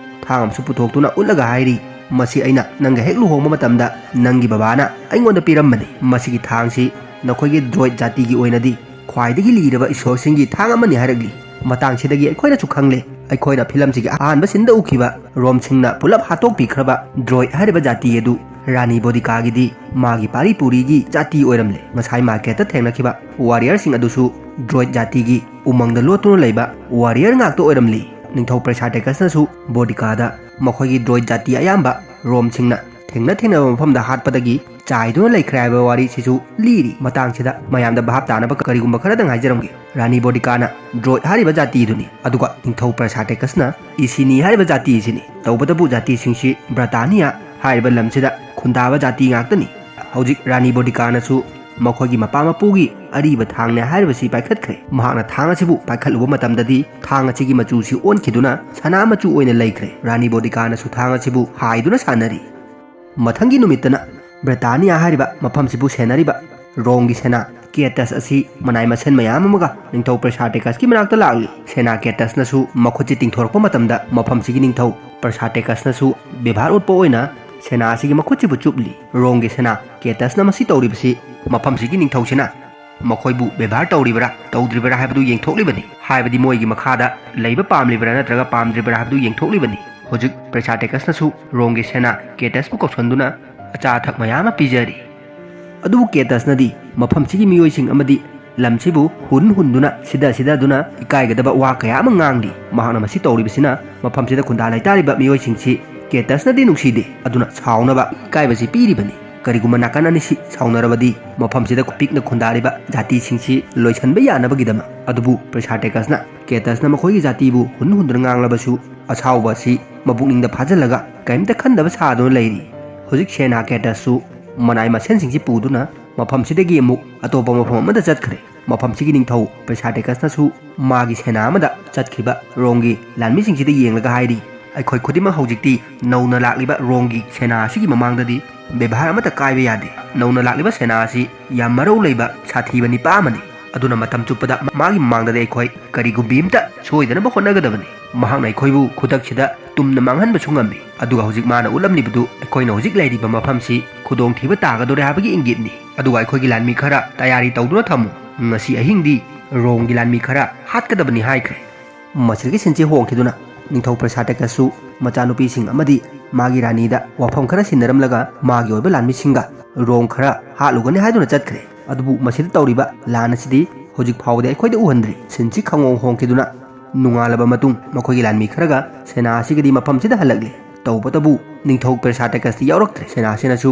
ꯊꯥꯡ ꯑꯃꯁꯨ ꯄꯨꯊꯣꯛꯇꯨꯅ ꯎꯠꯂꯒ ꯍꯥꯏꯔꯤ, "ꯃꯁꯤ ꯑꯩꯅ ꯅꯪꯒ ꯍꯦꯛ ꯂꯨꯍꯣꯡꯕ ꯃꯇꯝꯗ ꯅꯪꯒꯤ ꯕꯕꯥꯅ ꯑꯩꯉꯣꯟꯗ ꯄꯤꯔꯝꯕꯅꯤ꯫ ꯃꯁꯤꯒꯤ ꯊꯥꯡꯁꯤ ꯅꯈꯣꯏꯒꯤ ꯗ꯭ꯔꯣꯏꯗ ꯖꯥꯇꯤꯒꯤ ꯑꯣꯏꯅꯗꯤ ꯈ꯭ꯋꯥꯏꯗꯒꯤ ꯂꯤꯔꯕ ꯏꯁꯣꯔꯁꯤꯡꯒꯤ ꯊꯥꯡ ꯑꯃꯅꯤ" ꯍꯥꯏꯔꯛꯂꯤ꯫ ꯃꯇꯥꯡꯁꯤꯗꯒꯤ ꯑꯩꯈꯣꯏꯅꯁꯨ ꯈꯪꯂꯦ, ꯑꯩꯈꯣꯏꯅ ꯐꯤꯂꯝꯁꯤꯒꯤ ꯑꯍꯥꯟꯕ ꯁꯤꯟꯗ ꯎꯈꯤꯕ ꯔꯣꯝꯁꯤꯡꯅ ꯄꯨꯂꯞ ꯍꯥꯠꯇꯣꯛꯄꯤꯈ꯭ꯔꯕ ꯗ꯭ꯔꯣꯏꯗ ꯍꯥꯏꯔꯤꯕ ꯖꯥꯇꯤ ꯑꯗꯨ ꯔꯥꯅꯤ ꯕꯣꯗꯤꯀꯥꯒꯤꯗꯤ ꯃꯥꯒꯤ ꯄꯥꯔꯤ ꯄꯨꯔꯤꯒꯤ ꯖꯥꯇꯤ ꯑꯣꯏꯔꯝꯂꯦ꯫ ꯉꯁꯥꯏ ꯃꯥꯔꯀꯦꯠꯇ ꯊꯦꯡꯅꯈꯤꯕ ꯋꯥꯔꯤꯌꯔꯁꯤꯡ ꯑꯗꯨꯁꯨ ꯗ꯭ꯔꯣꯏꯗ ꯖꯥꯇꯤꯒꯤ ꯎꯃꯪꯗ ꯂꯣꯠꯇꯨꯅ ꯂꯩꯕ ꯋꯥꯔꯤꯌꯔ ꯉꯥꯛꯇ ꯑꯣꯏꯔꯝꯂꯤ꯫ ꯅꯤꯡꯊꯧ ꯄ꯭ꯔꯁꯥꯇꯦꯀꯁꯅꯁꯨ ꯕꯣꯗꯤꯀꯥꯗ ꯃꯈꯣꯏꯒꯤ ꯗ꯭ꯔꯣꯏꯗ ꯖꯥꯇꯤ ꯑꯌꯥꯝꯕ ꯔꯣꯝꯁꯤꯡꯅ ꯊꯦꯡꯅ ꯊꯦꯡꯅꯕ ꯃꯐꯝꯗ ꯍꯥꯠꯄꯗꯒꯤ ꯆꯥꯏꯗꯨꯅ ꯂꯩꯈ꯭ꯔꯦ ꯍꯥꯏꯕ ꯋꯥꯔꯤꯁꯤꯁꯨ ꯂꯤꯔꯤ꯫ ꯃꯇꯥꯡꯁꯤꯗ ꯃꯌꯥꯝꯗ ꯚꯥꯞ ꯇꯥꯅꯕ ꯀꯔꯤꯒꯨꯝꯕ ꯈꯔꯗꯪ ꯍꯥꯏꯖꯔꯝꯒꯦ꯫ ꯔꯥꯅꯤ ꯕꯣꯗꯤꯀꯥꯅ ꯗ꯭ꯔꯣꯏꯗ ꯍꯥꯏꯔꯤꯕ ꯖꯥꯇꯤꯗꯨꯅꯤ, ꯑꯗꯨꯒ ꯅꯤꯡꯊꯧ ꯄ꯭ꯔꯁꯥꯇꯦꯀꯁꯅ ꯏꯁꯤꯅꯤ ꯍꯥꯏꯔꯤꯕ ꯖꯥꯇꯤ ꯑꯁꯤꯅꯤ꯫ ꯇꯧꯕꯇꯕꯨ ꯖꯥꯇꯤꯁꯤꯡꯁꯤ ꯕ꯭ꯔꯇꯥꯅꯤꯌꯥ ꯍꯥꯏꯔꯤꯕ ꯂꯝꯁꯤꯗ ꯈꯨꯟꯗꯥꯕ ꯖꯥꯇꯤ ꯉꯥꯛꯇꯅꯤ꯫ ꯍꯧꯖꯤꯛ ꯔꯥꯅꯤ ꯕꯣꯗꯤꯀꯥꯅꯁꯨ ꯃꯈꯣꯏꯒꯤ ꯃꯄꯥ ꯃꯄꯨꯒꯤ ꯑꯔꯤꯕ ꯊꯥꯡꯅꯦ ꯍꯥꯏꯔꯤꯕꯁꯤ ꯄꯥꯏꯈꯠꯈ꯭ꯔꯦ꯫ ꯃꯍꯥꯛꯅ ꯊꯥꯡ ꯑꯁꯤꯕꯨ ꯄꯥꯏꯈꯠꯂꯨꯕ ꯃꯇꯝꯗꯗꯤ ꯊꯥꯡ ꯑꯁꯤꯒꯤ ꯃꯆꯨꯁꯤ ꯑꯣꯟꯈꯤꯗꯨꯅ ꯁꯅꯥ ꯃꯆꯨ ꯑꯣꯏꯅ ꯂꯩꯈ꯭ꯔꯦ꯫ ꯔꯥꯅꯤ ꯕꯣꯗꯤꯀꯥꯅꯁꯨ ꯊꯥꯡ ꯑꯁꯤꯕꯨ ꯍꯥꯏꯗꯨꯅ ꯁꯥꯟꯅꯔꯤ꯫ ꯃꯊꯪꯒꯤ ꯅꯨꯃꯤꯠꯇꯅ ꯕ꯭ꯔꯤꯇꯥꯅꯤꯌꯥ ꯍꯥꯏꯔꯤꯕ ꯃꯐꯝꯁꯤꯕꯨ ꯁꯦꯟꯅꯔꯤꯕ ꯔꯣꯝꯒꯤ ꯁꯦꯅꯥ ꯀꯦꯇꯁ ꯑꯁꯤ ꯃꯅꯥꯏ ꯃꯁꯦꯟ ꯃꯌꯥꯝ ꯑꯃꯒ ꯅꯤꯡꯊꯧ ꯄ꯭ꯔꯦꯁꯥꯇꯦꯀꯁꯀꯤ ꯃꯅꯥꯛꯇ ꯂꯥꯛꯂꯤ꯫ ꯁꯦꯅꯥ ꯀꯦꯇꯁꯅꯁꯨ ꯃꯈꯨꯠꯁꯤ ꯇꯤꯡꯊꯣꯔꯛꯄ ꯃꯇꯝꯗ ꯃꯐꯝꯁꯤꯒꯤ ꯅꯤꯡꯊꯧ ꯄ꯭ꯔꯦꯁꯥꯇꯦꯀꯁꯅꯁꯨ ꯕꯦꯕꯥꯔ ꯎꯠꯄ ꯑꯣꯏꯅ ꯁꯦꯅꯥ ꯑꯁꯤꯒꯤ ꯃꯈꯨꯠꯁꯤꯕꯨ ꯆꯨꯞꯂꯤ꯫ ꯔꯣꯝꯒꯤ ꯁꯦꯅꯥ ꯀꯦꯇꯁꯅ ꯃꯁꯤ ꯇꯧꯔꯤꯕꯁꯤ ꯃꯐꯝꯁꯤꯒꯤ ꯅꯤꯡꯊꯧꯁꯤꯅ ꯃꯈꯣꯏꯕꯨ ꯕꯦꯕꯥꯔ ꯇꯧꯔꯤꯕ꯭ꯔꯥ ꯇꯧꯗ꯭ꯔꯤꯕ꯭ꯔꯥ ꯍꯥꯏꯕꯗꯨ ꯌꯦꯡꯊꯣꯛꯂꯤꯕꯅꯤ꯫ ꯍꯥꯏꯕꯗꯤ ꯃꯣꯏꯒꯤ ꯃꯈꯥꯗ ꯂꯩꯕ ꯄꯥꯝꯂꯤꯕ꯭ꯔꯥ ꯅꯠꯇ꯭ꯔꯒ ꯄꯥꯝꯗ꯭ꯔꯤꯕ꯭ꯔꯥ ꯍꯥꯏꯕꯗꯨ ꯌꯦꯡꯊꯣꯛꯂꯤꯕꯅꯤ꯫ ꯍꯧꯖꯤꯛ ꯄ꯭ꯔꯦꯁꯥꯇꯦꯀꯁꯅꯁꯨ ꯔꯣꯝꯒꯤ ꯁꯦꯅꯥ ꯀꯦꯇꯁꯄꯨ ꯀꯧꯁꯟꯗꯨꯅ ꯑꯆꯥ ꯑꯊꯛ ꯃꯌꯥꯝ ꯑꯃ ꯄꯤꯖꯔꯤ꯫ ꯑꯗꯨꯕꯨ ꯀꯦꯇꯁꯅꯗꯤ ꯃꯐꯝꯁꯤꯒꯤ ꯃꯤꯑꯣꯏꯁꯤꯡ ꯑꯃꯗꯤ ꯂꯝꯁꯤꯕꯨ ꯍꯨꯟ ꯍꯨꯟꯗꯨꯅ ꯁꯤꯗ ꯁꯤꯗꯗꯨꯅ ꯏꯀꯥꯏꯒꯗꯕ ꯋꯥ ꯀꯌꯥ ꯑꯃ ꯉꯥꯡꯂꯤ꯫ ꯃꯍꯥꯛꯅ ꯃꯁꯤ ꯇꯧꯔꯤꯕꯁꯤꯅ ꯃꯐꯝꯁꯤꯗ ꯈꯨꯟꯗꯥ ꯂꯩꯇꯥꯔꯤꯕ ꯃꯤꯑꯣꯏꯁꯤꯡꯁꯤ ꯀꯦꯇꯁꯅꯗꯤ ꯅꯨꯡꯁꯤꯗꯦ, ꯑꯗꯨꯅ ꯁꯥꯎꯅꯕ ꯏꯀꯥꯏꯕꯁꯤ ꯄꯤꯔꯤꯕꯅꯤ꯫ ꯀꯔꯤꯒꯨꯝꯕ ꯅꯥꯀꯟ ꯑꯅꯤꯁꯤ ꯁꯥꯎꯅꯔꯕꯗꯤ ꯃꯐꯝꯁꯤꯗ ꯄꯤꯛꯅ ꯈꯨꯟꯗꯥꯔꯤꯕ ꯖꯥꯇꯤꯁꯤꯡꯁꯤ ꯂꯣꯏꯁꯤꯟꯕ ꯌꯥꯅꯕꯒꯤꯗꯃꯛ꯫ ꯑꯗꯨꯕꯨ ꯄ꯭ꯔꯦꯁꯥꯇꯦꯀꯁꯅ ꯀꯦꯇꯁꯅ ꯃꯈꯣꯏꯒꯤ ꯖꯥꯇꯤꯕꯨ ꯍꯨꯟ ꯍꯨꯟꯗꯨꯅ ꯉꯥꯡꯂꯕꯁꯨ ꯑꯁꯥꯎꯕ ꯑꯁꯤ ꯃꯄꯨꯛꯅꯤꯡꯗ ꯐꯥꯖꯤꯜꯂꯒ ꯀꯔꯤꯝꯇ ꯈꯟꯗꯕ ꯁꯥꯗꯨꯅ ꯂꯩꯔꯤ꯫ ꯍꯧꯖꯤꯛ ꯁꯦꯅꯥ ꯀꯦꯇꯁꯁꯨ ꯃꯅꯥꯏ ꯃꯁꯦꯟꯁꯤꯡꯁꯤ ꯄꯨꯗꯨꯅ ꯃꯐꯝꯁꯤꯗꯒꯤ ꯑꯃꯨꯛ ꯑꯇꯣꯞꯄ ꯃꯐꯝ ꯑꯃꯗ ꯆꯠꯈ꯭ꯔꯦ꯫ ꯃꯐꯝꯁꯤꯒꯤ ꯅꯤꯡꯊꯧ ꯄ꯭ꯔꯦꯁꯥꯇꯦꯀꯁꯅꯁꯨ ꯃꯥꯒꯤ ꯁꯦꯅꯥ ꯑꯃꯗ ꯆꯠꯈꯤꯕ ꯔꯣꯝꯒꯤ ꯂꯥꯟꯃꯤꯁꯤꯡꯁꯤꯗ ꯌꯦꯡꯂꯒ ꯍꯥꯏꯔꯤ, "ꯑꯩꯈꯣꯏ ꯈꯨꯗꯤꯡꯃꯛ ꯍꯧꯖꯤꯛꯇꯤ ꯅꯧꯅ ꯂꯥꯛꯂꯤꯕ ꯔꯣꯝꯒꯤ ꯁꯦꯅꯥ ꯑꯁꯤꯒꯤ ꯃꯃꯥꯡꯗꯗꯤ ꯕꯦꯕꯥꯔ ꯑꯃꯠꯇ ꯀꯥꯏꯕ ꯌꯥꯗꯦ꯫ ꯅꯧꯅ ꯂꯥꯛꯂꯤꯕ ꯁꯦꯅꯥ ꯑꯁꯤ ꯌꯥꯝ ꯃꯔꯧ ꯂꯩꯕ ꯁꯥꯊꯤꯕ ꯅꯤꯄꯥ ꯑꯃꯅꯤ꯫ ꯑꯗꯨꯅ ꯃꯇꯝ ꯆꯨꯞꯄꯗ ꯃꯥꯒꯤ ꯃꯃꯥꯡꯗꯗꯤ ꯑꯩꯈꯣꯏ ꯀꯔꯤꯒꯨꯝꯕꯤ ꯑꯃꯇ ꯁꯣꯏꯗꯅꯕ ꯍꯣꯠꯅꯒꯗꯕꯅꯤ꯫ ꯃꯍꯥꯛꯅ ꯑꯩꯈꯣꯏꯕꯨ ꯈꯨꯗꯛꯁꯤꯗ ꯇꯨꯝꯅ ꯃꯥꯡꯍꯟꯕꯁꯨ ꯉꯝꯃꯤ꯫ ꯑꯗꯨꯒ ꯍꯧꯖꯤꯛ ꯃꯥꯅ ꯎꯠꯂꯝꯂꯤꯕꯗꯨ ꯑꯩꯈꯣꯏꯅ ꯍꯧꯖꯤꯛ ꯂꯩꯔꯤꯕ ꯃꯐꯝꯁꯤ ꯈꯨꯗꯣꯡꯊꯤꯕ ꯇꯥꯒꯗꯧꯔꯦ ꯍꯥꯏꯕꯒꯤ ꯏꯪꯒꯤꯠꯅꯤ꯫ ꯑꯗꯨꯒ ꯑꯩꯈꯣꯏꯒꯤ ꯂꯥꯟꯃꯤ ꯈꯔ ꯇꯌꯥꯔꯤ ꯇꯧꯗꯨꯅ ꯊꯝꯃꯨ꯫ ꯉꯁꯤ ꯑꯍꯤꯡꯗꯤ ꯔꯣꯝꯒꯤ ꯂꯥꯟꯃꯤ ꯈꯔ ꯍꯥꯠꯀꯗꯕꯅꯤ" ꯍꯥꯏꯈ꯭ꯔꯦ꯫ ꯃꯁꯤꯗꯒꯤ ꯁꯤꯟꯁꯤ ꯍꯣꯡꯈꯤꯗꯨꯅ ꯅꯤꯡꯊꯧ ꯄ꯭ꯔꯦꯁꯥꯇꯦꯀꯁꯁꯨ ꯃꯆꯥꯅꯨꯄꯤꯁꯤꯡ ꯑꯃꯗꯤ ꯃꯥꯒꯤ ꯔꯥꯅꯤꯗ ꯋꯥꯐꯝ ꯈꯔ ꯁꯤꯟꯅꯔꯝꯂꯒ ꯃꯥꯒꯤ ꯑꯣꯏꯕ ꯂꯥꯟꯃꯤꯁꯤꯡꯒ ꯔꯣꯝ ꯈꯔ ꯍꯥꯠꯂꯨꯒꯅꯤ ꯍꯥꯏꯗꯨꯅ ꯆꯠꯈ꯭ꯔꯦ꯫ ꯑꯗꯨꯕꯨ ꯃꯁꯤꯗ ꯇꯧꯔꯤꯕ ꯂꯥꯟ ꯑꯁꯤꯗꯤ ꯍꯧꯖꯤꯛ ꯐꯥꯎꯕꯗꯤ ꯑꯩꯈꯣꯏꯗ ꯎꯍꯟꯗ꯭ꯔꯤ꯫ ꯁꯤꯟꯁꯤ ꯈꯪꯍꯣꯡ ꯍꯣꯡꯈꯤꯗꯨꯅ ꯅꯣꯡꯉꯥꯜꯂꯕ ꯃꯇꯨꯡ ꯃꯈꯣꯏꯒꯤ ꯂꯥꯟꯃꯤ ꯈꯔꯒ ꯁꯦꯅꯥ ꯑꯁꯤꯒꯗꯤ ꯃꯐꯝꯁꯤꯗ ꯍꯜꯂꯛꯂꯤ꯫ ꯇꯧꯕꯇꯕꯨ ꯅꯤꯡꯊꯧ ꯄ꯭ꯔꯦꯁꯥꯇꯦꯀꯁꯇꯤ ꯌꯥꯎꯔꯛꯇ꯭ꯔꯦ꯫ ꯁꯦꯅꯥ ꯑꯁꯤꯅꯁꯨ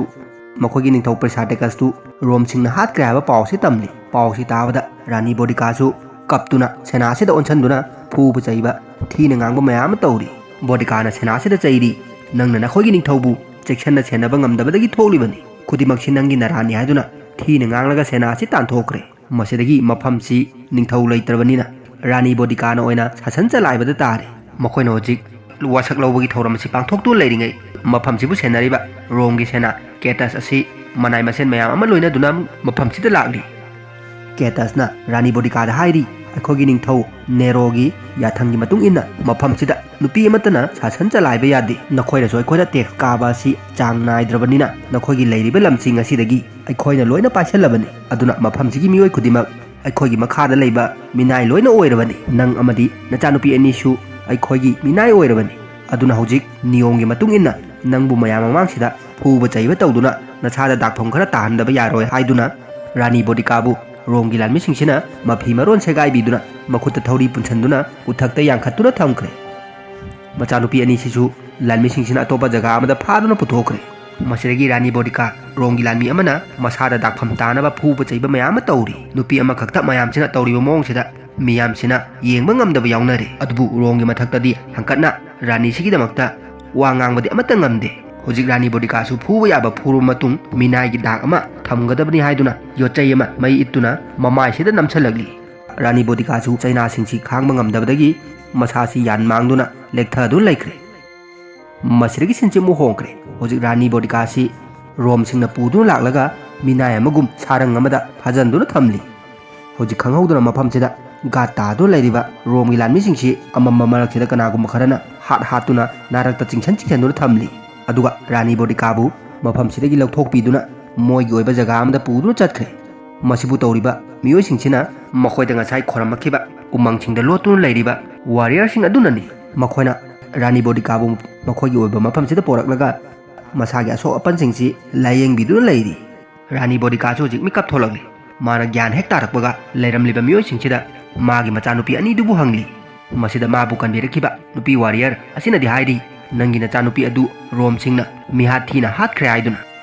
ꯃꯈꯣꯏꯒꯤ ꯅꯤꯡꯊꯧ ꯄ꯭ꯔꯦꯁꯥꯇꯦꯀꯁꯇꯨ ꯔꯣꯝꯁꯤꯡꯅ ꯍꯥꯠꯈ꯭ꯔꯦ ꯍꯥꯏꯕ ꯄꯥꯎ ꯑꯁꯤ ꯇꯝꯂꯤ꯫ ꯄꯥꯎ ꯑꯁꯤ ꯇꯥꯕꯗ ꯔꯥꯅꯤ ꯕꯣꯗꯤꯀꯥꯁꯨ ꯀꯞꯇꯨꯅ ꯁꯦꯅꯥ ꯑꯁꯤꯗ ꯑꯣꯟꯁꯤꯟꯗꯨꯅ ꯐꯨꯕ ꯆꯩꯕ, ꯊꯤꯅ ꯉꯥꯡꯕ ꯃꯌꯥꯝ ꯑꯃ ꯇꯧꯔꯤ꯫ ꯕꯣꯗꯤꯀꯥꯅ ꯁꯦꯅꯥ ꯑꯁꯤꯗ ꯆꯩꯔꯤ, "ꯅꯪꯅ ꯅꯈꯣꯏꯒꯤ ꯅꯤꯡꯊꯧꯕꯨ ꯆꯦꯛꯁꯤꯟꯅ ꯁꯦꯟꯅꯕ ꯉꯝꯗꯕꯗꯒꯤ ꯊꯣꯛꯂꯤꯕꯅꯤ꯫ ꯈꯨꯗꯤꯡꯃꯛꯁꯤ ꯅꯪꯒꯤ ꯅꯔꯥꯟꯅꯤ" ꯍꯥꯏꯗꯨꯅ ꯊꯤꯅ ꯉꯥꯡꯂꯒ ꯁꯦꯅꯥ ꯑꯁꯤ ꯇꯥꯟꯊꯣꯛꯈ꯭ꯔꯦ꯫ ꯃꯁꯤꯗꯒꯤ ꯃꯐꯝꯁꯤ ꯅꯤꯡꯊꯧ ꯂꯩꯇ꯭ꯔꯕꯅꯤꯅ ꯔꯥꯅꯤ ꯕꯣꯗꯤꯀꯥꯅ ꯑꯣꯏꯅ ꯁꯥꯁꯟ ꯆꯂꯥꯏꯕꯗ ꯇꯥꯔꯦ꯫ ꯃꯈꯣꯏꯅ ꯍꯧꯖꯤꯛ ꯋꯥꯁꯛ ꯂꯧꯕꯒꯤ ꯊꯧꯔꯝ ꯑꯁꯤ ꯄꯥꯡꯊꯣꯛꯇꯨꯅ ꯂꯩꯔꯤꯉꯩ, ꯃꯐꯝꯁꯤꯕꯨ ꯁꯦꯟꯅꯔꯤꯕ ꯔꯣꯝꯒꯤ ꯁꯦꯅꯥ ꯀꯦꯇꯁ ꯑꯁꯤ ꯃꯅꯥꯏ ꯃꯁꯦꯟ ꯃꯌꯥꯝ ꯑꯃ ꯂꯣꯏꯅꯗꯨꯅ ꯃꯐꯝꯁꯤꯗ ꯂꯥꯛꯂꯤ꯫ ꯀꯦꯇꯁꯅ ꯔꯥꯅꯤ ꯕꯣꯗꯤꯀꯥꯗ ꯍꯥꯏꯔꯤ, "ꯑꯩꯈꯣꯏꯒꯤ ꯅꯤꯡꯊꯧ ꯅꯦꯔꯣꯒꯤ ꯌꯥꯊꯪꯒꯤ ꯃꯇꯨꯡ ꯏꯟꯅ ꯃꯐꯝꯁꯤꯗ ꯅꯨꯄꯤ ꯑꯃꯠꯇꯅ ꯁꯥꯁꯟ ꯆꯂꯥꯏꯕ ꯌꯥꯗꯦ꯫ ꯅꯈꯣꯏꯅꯁꯨ ꯑꯩꯈꯣꯏꯗ ꯇꯦꯛꯁ ꯀꯥꯕ ꯑꯁꯤ ꯆꯥꯡ ꯅꯥꯏꯗ꯭ꯔꯕꯅꯤꯅ ꯅꯈꯣꯏꯒꯤ ꯂꯩꯔꯤꯕ ꯂꯝꯁꯤꯡ ꯑꯁꯤꯗꯒꯤ ꯑꯩꯈꯣꯏꯅ ꯂꯣꯏꯅ ꯄꯥꯏꯁꯜꯂꯕꯅꯤ꯫ ꯑꯗꯨꯅ ꯃꯐꯝꯁꯤꯒꯤ ꯃꯤꯑꯣꯏ ꯈꯨꯗꯤꯡꯃꯛ ꯑꯩꯈꯣꯏꯒꯤ ꯃꯈꯥꯗ ꯂꯩꯕ ꯃꯤꯅꯥꯏ ꯂꯣꯏꯅ ꯑꯣꯏꯔꯕꯅꯤ꯫ ꯅꯪ ꯑꯃꯗꯤ ꯅꯆꯥꯅꯨꯄꯤ ꯑꯅꯤꯁꯨ ꯑꯩꯈꯣꯏꯒꯤ ꯃꯤꯅꯥꯏ ꯑꯣꯏꯔꯕꯅꯤ꯫ ꯑꯗꯨꯅ ꯍꯧꯖꯤꯛ ꯅꯤꯌꯣꯝꯒꯤ ꯃꯇꯨꯡ ꯏꯟꯅ ꯅꯪꯕꯨ ꯃꯌꯥꯝ ꯃꯃꯥꯡꯁꯤꯗ ꯐꯨꯕ ꯆꯩꯕ ꯇꯧꯗꯨꯅ ꯅꯁꯥꯗ ꯗꯥꯛꯐꯝ ꯈꯔ ꯇꯥꯍꯟꯗꯕ ꯌꯥꯔꯣꯏ" ꯍꯥꯏꯗꯨꯅ ꯔꯥꯅꯤ ꯕꯣꯗꯤꯀꯥꯕꯨ ꯔꯣꯝꯒꯤ ꯂꯥꯟꯃꯤꯁꯤꯡꯁꯤꯅ ꯃꯐꯤ ꯃꯔꯣꯟ ꯁꯦꯒꯥꯏꯕꯤꯗꯨꯅ ꯃꯈꯨꯠꯇ ꯊꯧꯔꯤ ꯄꯨꯟꯁꯤꯟꯗꯨꯅ ꯎꯊꯛꯇ ꯌꯥꯡꯈꯠꯇꯨꯅ ꯊꯝꯈ꯭ꯔꯦ꯫ ꯃꯆꯥꯅꯨꯄꯤ ꯑꯅꯤꯁꯤꯁꯨ ꯂꯥꯟꯃꯤꯁꯤꯡꯁꯤꯅ ꯑꯇꯣꯞꯄ ꯖꯒꯥ ꯑꯃꯗ ꯐꯥꯗꯨꯅ ꯄꯨꯊꯣꯛꯈ꯭ꯔꯦ꯫ ꯃꯁꯤꯗꯒꯤ ꯔꯥꯅꯤ ꯕꯣꯗꯤꯀꯥ, ꯔꯣꯝꯒꯤ ꯂꯥꯟꯃꯤ ꯑꯃꯅ ꯃꯁꯥꯗ ꯗꯥꯛꯐꯝ ꯇꯥꯅꯕ ꯐꯨꯕ ꯆꯩꯕ ꯃꯌꯥꯝ ꯑꯃ ꯇꯧꯔꯤ꯫ ꯅꯨꯄꯤ ꯑꯃꯈꯛꯇ ꯃꯌꯥꯝꯁꯤꯅ ꯇꯧꯔꯤꯕ ꯃꯑꯣꯡꯁꯤꯗ ꯃꯤꯌꯥꯝꯁꯤꯅ ꯌꯦꯡꯕ ꯉꯝꯗꯕ ꯌꯥꯎꯅꯔꯦ꯫ ꯑꯗꯨꯕꯨ ꯔꯣꯝꯒꯤ ꯃꯊꯛꯇꯗꯤ ꯍꯪꯀꯠꯅ ꯔꯥꯅꯤꯁꯤꯒꯤꯗꯃꯛꯇ ꯋꯥ ꯉꯥꯡꯕꯗꯤ ꯑꯃꯠꯇ ꯉꯝꯗꯦ꯫ ꯍꯧꯖꯤꯛ ꯔꯥꯅꯤ ꯕꯣꯗꯤꯀꯥꯁꯨ ꯐꯨꯕ ꯌꯥꯕ ꯐꯨꯔꯕ ꯃꯇꯨꯡ ꯃꯤꯅꯥꯏꯒꯤ ꯗꯥꯛ ꯑꯃ ꯊꯝꯒꯗꯕꯅꯤ ꯍꯥꯏꯗꯨꯅ ꯌꯣꯠꯆꯩ ꯑꯃ ꯃꯩ ꯏꯠꯇꯨꯅ ꯃꯃꯥꯏꯁꯤꯗ ꯅꯝꯁꯤꯜꯂꯛꯂꯤ꯫ ꯔꯥꯅꯤ ꯕꯣꯗꯤꯀꯥꯁꯨ ꯆꯩꯅꯥꯁꯤꯡꯁꯤ ꯈꯥꯡꯕ ꯉꯝꯗꯕꯗꯒꯤ ꯃꯁꯥꯁꯤ ꯌꯥꯟ ꯃꯥꯡꯗꯨꯅ ꯂꯦꯛꯊꯗꯨꯅ ꯂꯩꯈ꯭ꯔꯦ꯫ ꯃꯁꯤꯗꯒꯤ ꯁꯤꯟꯁꯤ ꯑꯃꯨꯛ ꯍꯣꯡꯈ꯭ꯔꯦ꯫ ꯍꯧꯖꯤꯛ ꯔꯥꯅꯤ ꯕꯣꯗꯤꯀꯥꯁꯤ ꯔꯣꯝꯁꯤꯡꯅ ꯄꯨꯗꯨꯅ ꯂꯥꯛꯂꯒ ꯃꯤꯅꯥꯏ ꯑꯃꯒꯨꯝ ꯁꯥꯔꯪ ꯑꯃꯗ ꯐꯥꯖꯟꯗꯨꯅ ꯊꯝꯂꯤ꯫ ꯍꯧꯖꯤꯛ ꯈꯪꯍꯧꯗꯅ ꯃꯐꯝꯁꯤꯗ ꯒꯥꯠ ꯇꯥꯗꯨꯅ ꯂꯩꯔꯤꯕ ꯔꯣꯝꯒꯤ ꯂꯥꯟꯃꯤꯁꯤꯡꯁꯤ ꯑꯃꯝꯕ ꯃꯔꯛꯁꯤꯗ ꯀꯅꯥꯒꯨꯝꯕ ꯈꯔꯅ ꯍꯥꯠ ꯍꯥꯠꯇꯨꯅ ꯅꯥꯔꯛꯇ ꯆꯤꯡꯁꯟ ꯆꯤꯡꯁꯟꯗꯨꯅ ꯊꯝꯂꯤ꯫ ꯑꯗꯨꯒ ꯔꯥꯅꯤ ꯕꯣꯗꯤꯀꯥꯕꯨ ꯃꯐꯝꯁꯤꯗꯒꯤ ꯂꯧꯊꯣꯛꯄꯤꯗꯨꯅ ꯃꯣꯏꯒꯤ ꯑꯣꯏꯕ ꯖꯒꯥ ꯑꯃꯗ ꯄꯨꯗꯨꯅ ꯆꯠꯈ꯭ꯔꯦ꯫ ꯃꯁꯤꯕꯨ ꯇꯧꯔꯤꯕ ꯃꯤꯑꯣꯏꯁꯤꯡꯁꯤꯅ ꯃꯈꯣꯏꯗ ꯉꯁꯥꯏ ꯈꯣꯏꯔꯝꯃꯛꯈꯤꯕ ꯎꯃꯪꯁꯤꯡꯗ ꯂꯣꯠꯇꯨꯅ ꯂꯩꯔꯤꯕ ꯋꯥꯔꯤꯌꯔꯁꯤꯡ ꯑꯗꯨꯅꯅꯤ꯫ ꯃꯈꯣꯏꯅ ꯔꯥꯅꯤ ꯕꯣꯗꯤꯀꯥꯕꯨ ꯃꯈꯣꯏꯒꯤ ꯑꯣꯏꯕ ꯃꯐꯝꯁꯤꯗ ꯄꯣꯔꯛꯂꯒ ꯃꯁꯥꯒꯤ ꯑꯁꯣꯛ ꯑꯄꯟꯁꯤꯡꯁꯤ ꯂꯥꯌꯦꯡꯕꯤꯗꯨꯅ ꯂꯩꯔꯤ꯫ ꯔꯥꯅꯤ ꯕꯣꯗꯤꯀꯥꯁꯨ ꯍꯧꯖꯤꯛ ꯃꯤꯀꯞ ꯊꯣꯛꯂꯛꯂꯤ꯫ ꯃꯥꯅ ꯒ꯭ꯌꯥꯟ ꯍꯦꯛ ꯇꯥꯔꯛꯄꯒ ꯂꯩꯔꯝꯂꯤꯕ ꯃꯤꯑꯣꯏꯁꯤꯡꯁꯤꯗ ꯃꯥꯒꯤ ꯃꯆꯥꯅꯨꯄꯤ ꯑꯅꯤꯗꯨꯕꯨ ꯍꯪꯂꯤ꯫ ꯃꯁꯤꯗ ꯃꯥꯕꯨ ꯀꯟꯕꯤꯔꯛꯈꯤꯕ ꯅꯨꯄꯤ ꯋꯥꯔꯤꯌꯔ ꯑꯁꯤꯅꯗꯤ ꯍꯥꯏꯔꯤ, "ꯅꯪꯒꯤ ꯅꯆꯥꯅꯨꯄꯤ ꯑꯗꯨ ꯔꯣꯝꯁꯤꯡꯅ ꯃꯤꯍꯥꯠ ꯊꯤꯅ ꯍꯥꯠꯈ꯭ꯔꯦ" ꯍꯥꯏꯗꯨꯅ꯫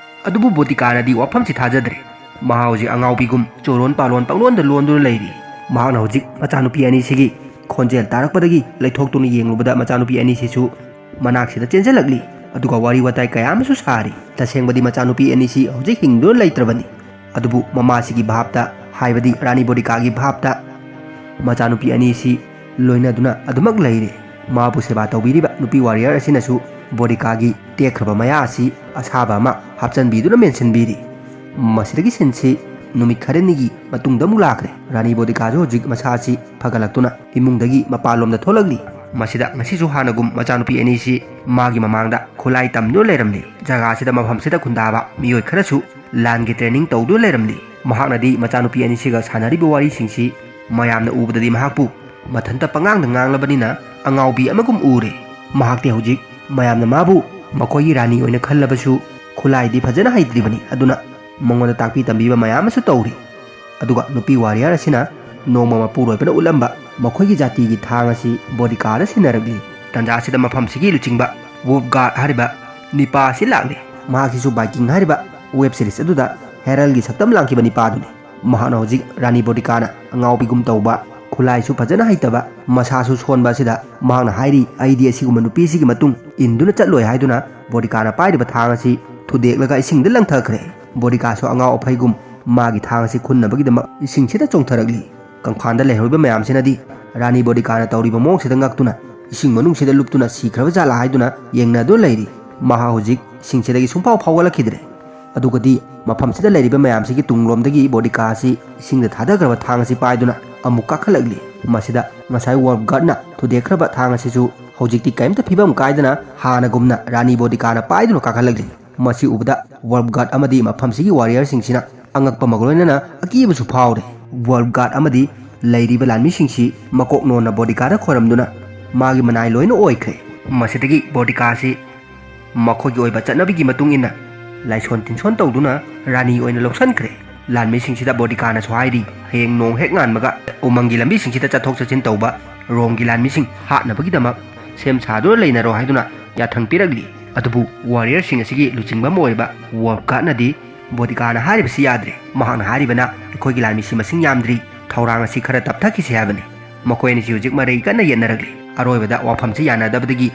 ꯑꯗꯨꯕꯨ ꯕꯣꯗꯤꯀꯥꯅꯗꯤ ꯋꯥꯐꯝꯁꯤ ꯊꯥꯖꯗ꯭ꯔꯦ꯫ ꯃꯍꯥꯛ ꯍꯧꯖꯤꯛ ꯑꯉꯥꯎꯕꯤꯒꯨꯝ ꯆꯣꯔꯣꯟ ꯄꯥꯂꯣꯟ ꯄꯪꯂꯣꯟꯗ ꯂꯣꯟꯗꯨꯅ ꯂꯩꯔꯤ꯫ ꯃꯍꯥꯛꯅ ꯍꯧꯖꯤꯛ ꯃꯆꯥꯅꯨꯄꯤ ꯑꯅꯤꯁꯤꯒꯤ ꯈꯣꯟꯖꯦꯜ ꯇꯥꯔꯛꯄꯗꯒꯤ ꯂꯩꯊꯣꯛꯇꯨꯅ ꯌꯦꯡꯂꯨꯕꯗ ꯃꯆꯥꯅꯨꯄꯤ ꯑꯅꯤꯁꯤꯁꯨ ꯃꯅꯥꯛꯁꯤꯗ ꯆꯦꯟꯁꯤꯜꯂꯛꯂꯤ꯫ ꯑꯗꯨꯒ ꯋꯥꯔꯤ ꯋꯥꯇꯥꯏ ꯀꯌꯥ ꯑꯃꯁꯨ ꯁꯥꯔꯤ꯫ ꯇꯁꯦꯡꯕꯗꯤ ꯃꯆꯥꯅꯨꯄꯤ ꯑꯅꯤꯁꯤ ꯍꯧꯖꯤꯛ ꯍꯤꯡꯗꯨꯅ ꯂꯩꯇ꯭ꯔꯕꯅꯤ꯫ ꯑꯗꯨꯕꯨ ꯃꯃꯥꯁꯤꯒꯤ ꯚꯥꯞꯇ, ꯍꯥꯏꯕꯗꯤ ꯔꯥꯅꯤ ꯕꯣꯗꯤꯀꯥꯒꯤ ꯚꯥꯞꯇ, ꯃꯆꯥꯅꯨꯄꯤ ꯑꯅꯤꯁꯤ ꯂꯣꯏꯅꯗꯨꯅ ꯑꯗꯨꯃꯛ ꯂꯩꯔꯤ꯫ ꯃꯥꯕꯨ ꯁꯦꯕꯥ ꯇꯧꯕꯤꯔꯤꯕ ꯅꯨꯄꯤ ꯋꯥꯔꯤꯌꯔ ꯑꯁꯤꯅꯁꯨ ꯕꯣꯗꯤꯀꯥꯒꯤ ꯇꯦꯛꯈ꯭ꯔꯕ ꯃꯌꯥ ꯑꯁꯤ ꯑꯁꯥꯕ ꯑꯃ ꯍꯥꯞꯆꯤꯟꯕꯤꯗꯨꯅ ꯃꯦꯟꯁꯤꯟꯕꯤꯔꯤ꯫ ꯃꯁꯤꯗꯒꯤ ꯁꯤꯟꯁꯤ ꯅꯨꯃꯤꯠ ꯈꯔꯅꯤꯒꯤ ꯃꯇꯨꯡꯗ ꯑꯃꯨꯛ ꯂꯥꯛꯈ꯭ꯔꯦ꯫ ꯔꯥꯅꯤ ꯕꯣꯗꯤꯀꯥꯁꯨ ꯍꯧꯖꯤꯛ ꯃꯁꯥꯁꯤ ꯐꯒꯠꯂꯛꯇꯨꯅ ꯏꯃꯨꯡꯗꯒꯤ ꯃꯄꯥꯟꯂꯣꯝꯗ ꯊꯣꯛꯂꯛꯂꯤ꯫ ꯃꯁꯤꯗ ꯉꯁꯤꯁꯨ ꯍꯥꯟꯅꯒꯨꯝ ꯃꯆꯥꯅꯨꯄꯤ ꯑꯅꯤꯁꯤ ꯃꯥꯒꯤ ꯃꯃꯥꯡꯗ ꯈꯨꯠꯂꯥꯏ ꯇꯝꯗꯨꯅ ꯂꯩꯔꯝꯂꯤ꯫ ꯖꯒꯥꯁꯤꯗ, ꯃꯐꯝꯁꯤꯗ ꯈꯨꯟꯗꯥꯕ ꯃꯤꯑꯣꯏ ꯈꯔꯁꯨ ꯂꯥꯟꯒꯤ ꯇ꯭ꯔꯦꯅꯤꯡ ꯇꯧꯗꯨꯅ ꯂꯩꯔꯝꯂꯤ꯫ ꯃꯍꯥꯛꯅꯗꯤ ꯃꯆꯥꯅꯨꯄꯤ ꯑꯅꯤꯁꯤꯒ ꯁꯥꯟꯅꯔꯤꯕ ꯋꯥꯔꯤꯁꯤꯡꯁꯤ ꯃꯌꯥꯝꯅ ꯎꯕꯗꯗꯤ ꯃꯍꯥꯛꯄꯨ ꯃꯊꯟꯇ ꯄꯉꯥꯡꯗ ꯉꯥꯡꯂꯕꯅꯤꯅ ꯑꯉꯥꯎꯕꯤ ꯑꯃꯒꯨꯝ ꯎꯔꯦ꯫ ꯃꯍꯥꯛꯇꯤ ꯍꯧꯖꯤꯛ ꯃꯌꯥꯝꯅ ꯃꯥꯕꯨ ꯃꯈꯣꯏꯒꯤ ꯔꯥꯅꯤ ꯑꯣꯏꯅ ꯈꯜꯂꯕꯁꯨ, ꯈꯨꯠꯂꯥꯏꯗꯤ ꯐꯖꯅ ꯍꯩꯇ꯭ꯔꯤꯕꯅꯤ꯫ ꯑꯗꯨꯅ ꯃꯉꯣꯟꯗ ꯇꯥꯛꯄꯤ ꯇꯝꯕꯤꯕ ꯃꯌꯥꯝ ꯑꯃꯁꯨ ꯇꯧꯔꯤ꯫ ꯑꯗꯨꯒ ꯅꯨꯄꯤ ꯋꯥꯔꯤꯌꯔ ꯑꯁꯤꯅ ꯅꯣꯡꯃ ꯃꯄꯨꯔꯣꯏꯕꯅ ꯎꯠꯂꯝꯕ ꯃꯈꯣꯏꯒꯤ ꯖꯥꯇꯤꯒꯤ ꯊꯥꯡ ꯑꯁꯤ ꯕꯣꯗꯤꯀꯥꯗ ꯁꯤꯟꯅꯔꯛꯂꯤ꯫ ꯇꯥꯟꯖꯥ ꯑꯁꯤꯗ ꯃꯐꯝꯁꯤꯒꯤ ꯂꯨꯆꯤꯡꯕ ꯋꯨꯜꯐ ꯒꯥꯔꯗ ꯍꯥꯏꯔꯤꯕ ꯅꯤꯄꯥ ꯑꯁꯤ ꯂꯥꯛꯂꯤ꯫ ꯃꯍꯥꯛꯁꯤꯁꯨ ꯕꯥꯏꯀꯤꯡ ꯍꯥꯏꯔꯤꯕ ꯋꯦꯕ ꯁꯤꯔꯤꯁ ꯑꯗꯨꯗ ꯍꯦꯔꯜꯒꯤ ꯁꯛꯇꯝ ꯂꯥꯡꯈꯤꯕ ꯅꯤꯄꯥꯗꯨꯅꯤ꯫ ꯃꯍꯥꯛꯅ ꯍꯧꯖꯤꯛ ꯔꯥꯅꯤ ꯕꯣꯗꯤꯀꯥꯅ ꯑꯉꯥꯎꯕꯤꯒꯨꯝ ꯇꯧꯕ, ꯈꯨꯠꯂꯥꯏꯁꯨ ꯐꯖꯅ ꯍꯩꯇꯕ, ꯃꯁꯥꯁꯨ ꯁꯣꯟꯕ ꯑꯁꯤꯗ ꯃꯍꯥꯛꯅ ꯍꯥꯏꯔꯤ, "ꯑꯩꯗꯤ ꯑꯁꯤꯒꯨꯝꯕ ꯅꯨꯄꯤꯁꯤꯒꯤ ꯃꯇꯨꯡ ꯏꯟꯗꯨꯅ ꯆꯠꯂꯣꯏ" ꯍꯥꯏꯗꯨꯅ ꯕꯣꯗꯤꯀꯥꯅ ꯄꯥꯏꯔꯤꯕ ꯊꯥꯡ ꯑꯁꯤ ꯊꯨꯗꯦꯛꯂꯒ ꯏꯁꯤꯡꯗ ꯂꯪꯊꯈ꯭ꯔꯦ꯫ ꯕꯣꯗꯤꯀꯥꯁꯨ ꯑꯉꯥꯎ ꯑꯐꯩꯒꯨꯝ ꯃꯥꯒꯤ ꯊꯥꯡ ꯑꯁꯤ ꯈꯨꯟꯅꯕꯒꯤꯗꯃꯛ ꯏꯁꯤꯡꯁꯤꯗ ꯆꯣꯡꯊꯔꯛꯂꯤ꯫ ꯀꯪꯐꯥꯟꯗ ꯂꯩꯍꯧꯔꯤꯕ ꯃꯌꯥꯝꯁꯤꯅꯗꯤ ꯔꯥꯅꯤ ꯕꯣꯗꯤꯀꯥꯅ ꯇꯧꯔꯤꯕ ꯃꯑꯣꯡꯁꯤꯗ ꯉꯛꯇꯨꯅ ꯏꯁꯤꯡ ꯃꯅꯨꯡꯁꯤꯗ ꯂꯨꯞꯇꯨꯅ ꯁꯤꯈ꯭ꯔꯕ ꯖꯥꯠꯂꯥ ꯍꯥꯏꯗꯨꯅ ꯌꯦꯡꯅꯗꯨꯅ ꯂꯩꯔꯤ꯫ ꯃꯍꯥꯛ ꯍꯧꯖꯤꯛ ꯏꯁꯤꯡꯁꯤꯗꯒꯤ ꯁꯨꯡꯐꯥꯎ ꯐꯥꯎꯒꯠꯂꯛꯈꯤꯗ꯭ꯔꯦ꯫ ꯑꯗꯨꯒꯗꯤ ꯃꯐꯝꯁꯤꯗ ꯂꯩꯔꯤꯕ ꯃꯌꯥꯝꯁꯤꯒꯤ ꯇꯨꯡꯂꯣꯝꯗꯒꯤ ꯕꯣꯗꯤꯀꯥ ꯑꯁꯤ ꯏꯁꯤꯡꯗ ꯊꯥꯗꯈ꯭ꯔꯕ ꯊꯥꯡ ꯑꯁꯤ ꯄꯥꯏꯗꯨꯅ ꯑꯃꯨꯛ ꯀꯥꯈꯠꯂꯛꯂꯤ꯫ ꯃꯁꯤꯗ ꯉꯁꯥꯏ ꯋꯨꯜꯐ ꯒꯥꯔꯗꯅ ꯊꯨꯗꯦꯛꯈ꯭ꯔꯕ ꯊꯥꯡ ꯑꯁꯤꯁꯨ ꯍꯧꯖꯤꯛꯇꯤ ꯀꯔꯤꯝꯇ ꯐꯤꯕꯝ ꯀꯥꯏꯗꯅ ꯍꯥꯟꯅꯒꯨꯝꯅ ꯔꯥꯅꯤ ꯕꯣꯗꯤꯀꯥꯅ ꯄꯥꯏꯗꯨꯅ ꯀꯥꯈꯠꯂꯛꯂꯤ꯫ ꯃꯁꯤ ꯎꯕꯗ ꯋꯨꯜꯐ ꯒꯥꯔꯗ ꯑꯃꯗꯤ ꯃꯐꯝꯁꯤꯒꯤ ꯋꯥꯔꯤꯌꯔꯁꯤꯡꯁꯤꯅ ꯑꯉꯛꯄ ꯑꯃꯒ ꯂꯣꯏꯅꯅ ꯑꯀꯤꯕꯁꯨ ꯐꯥꯎꯔꯦ꯫ ꯋꯨꯜꯐ ꯒꯥꯔꯗ ꯑꯃꯗꯤ ꯂꯩꯔꯤꯕ ꯂꯥꯟꯃꯤꯁꯤꯡꯁꯤ ꯃꯀꯣꯛ ꯅꯣꯟꯅ ꯕꯣꯗꯤꯀꯥꯗ ꯈꯣꯏꯔꯝꯗꯨꯅ ꯃꯥꯒꯤ ꯃꯅꯥꯏ ꯂꯣꯏꯅ ꯑꯣꯏꯈ꯭ꯔꯦ꯫ ꯃꯁꯤꯗꯒꯤ ꯕꯣꯗꯤꯀꯥ ꯑꯁꯤ ꯃꯈꯣꯏꯒꯤ ꯑꯣꯏꯕ ꯆꯠꯅꯕꯤꯒꯤ ꯃꯇꯨꯡ ꯏꯟꯅ ꯂꯥꯏꯁꯣꯟ ꯇꯤꯟꯁꯣꯟ ꯇꯧꯗꯨꯅ ꯔꯥꯅꯤ ꯑꯣꯏꯅ ꯂꯧꯁꯤꯟꯈ꯭ꯔꯦ꯫ ꯂꯥꯟꯃꯤꯁꯤꯡꯁꯤꯗ ꯕꯣꯗꯤꯀꯥꯅꯁꯨ ꯍꯥꯏꯔꯤ, ꯍꯌꯦꯡ ꯅꯣꯡ ꯍꯦꯛ ꯉꯥꯟꯕꯒ ꯎꯃꯪꯒꯤ ꯂꯝꯕꯤꯁꯤꯡꯁꯤꯗ ꯆꯠꯊꯣꯛ ꯆꯠꯁꯤꯟ ꯇꯧꯕ ꯔꯣꯝꯒꯤ ꯂꯥꯟꯃꯤꯁꯤꯡ ꯍꯥꯠꯅꯕꯒꯤꯗꯃꯛ ꯁꯦꯝ ꯁꯥꯗꯨꯅ ꯂꯩꯅꯔꯣ ꯍꯥꯏꯗꯨꯅ ꯌꯥꯊꯪ ꯄꯤꯔꯛꯂꯤ꯫ ꯑꯗꯨꯕꯨ ꯋꯥꯔꯤꯌꯔꯁꯤꯡ ꯑꯁꯤꯒꯤ ꯂꯨꯆꯤꯡꯕ ꯑꯃ ꯑꯣꯏꯔꯤꯕ ꯋꯨꯜꯐ ꯒꯥꯔꯗꯅꯗꯤ ꯕꯣꯗꯤꯀꯥꯅ ꯍꯥꯏꯔꯤꯕꯁꯤ ꯌꯥꯗ꯭ꯔꯦ꯫ ꯃꯍꯥꯛꯅ ꯍꯥꯏꯔꯤꯕꯅ ꯑꯩꯈꯣꯏꯒꯤ ꯂꯥꯟꯃꯤꯁꯤ ꯃꯁꯤꯡ ꯌꯥꯝꯗ꯭ꯔꯤ, ꯊꯧꯔꯥꯡ ꯑꯁꯤ ꯈꯔ ꯇꯞꯊꯈꯤꯁꯤ ꯍꯥꯏꯕꯅꯤ꯫ ꯃꯈꯣꯏ ꯑꯅꯤꯁꯤ ꯍꯧꯖꯤꯛ ꯃꯔꯩ ꯀꯟꯅ ꯌꯦꯠꯅꯔꯛꯂꯤ꯫ ꯑꯔꯣꯏꯕꯗ ꯋꯥꯐꯝꯁꯤ ꯌꯥꯅꯗꯕꯗꯒꯤ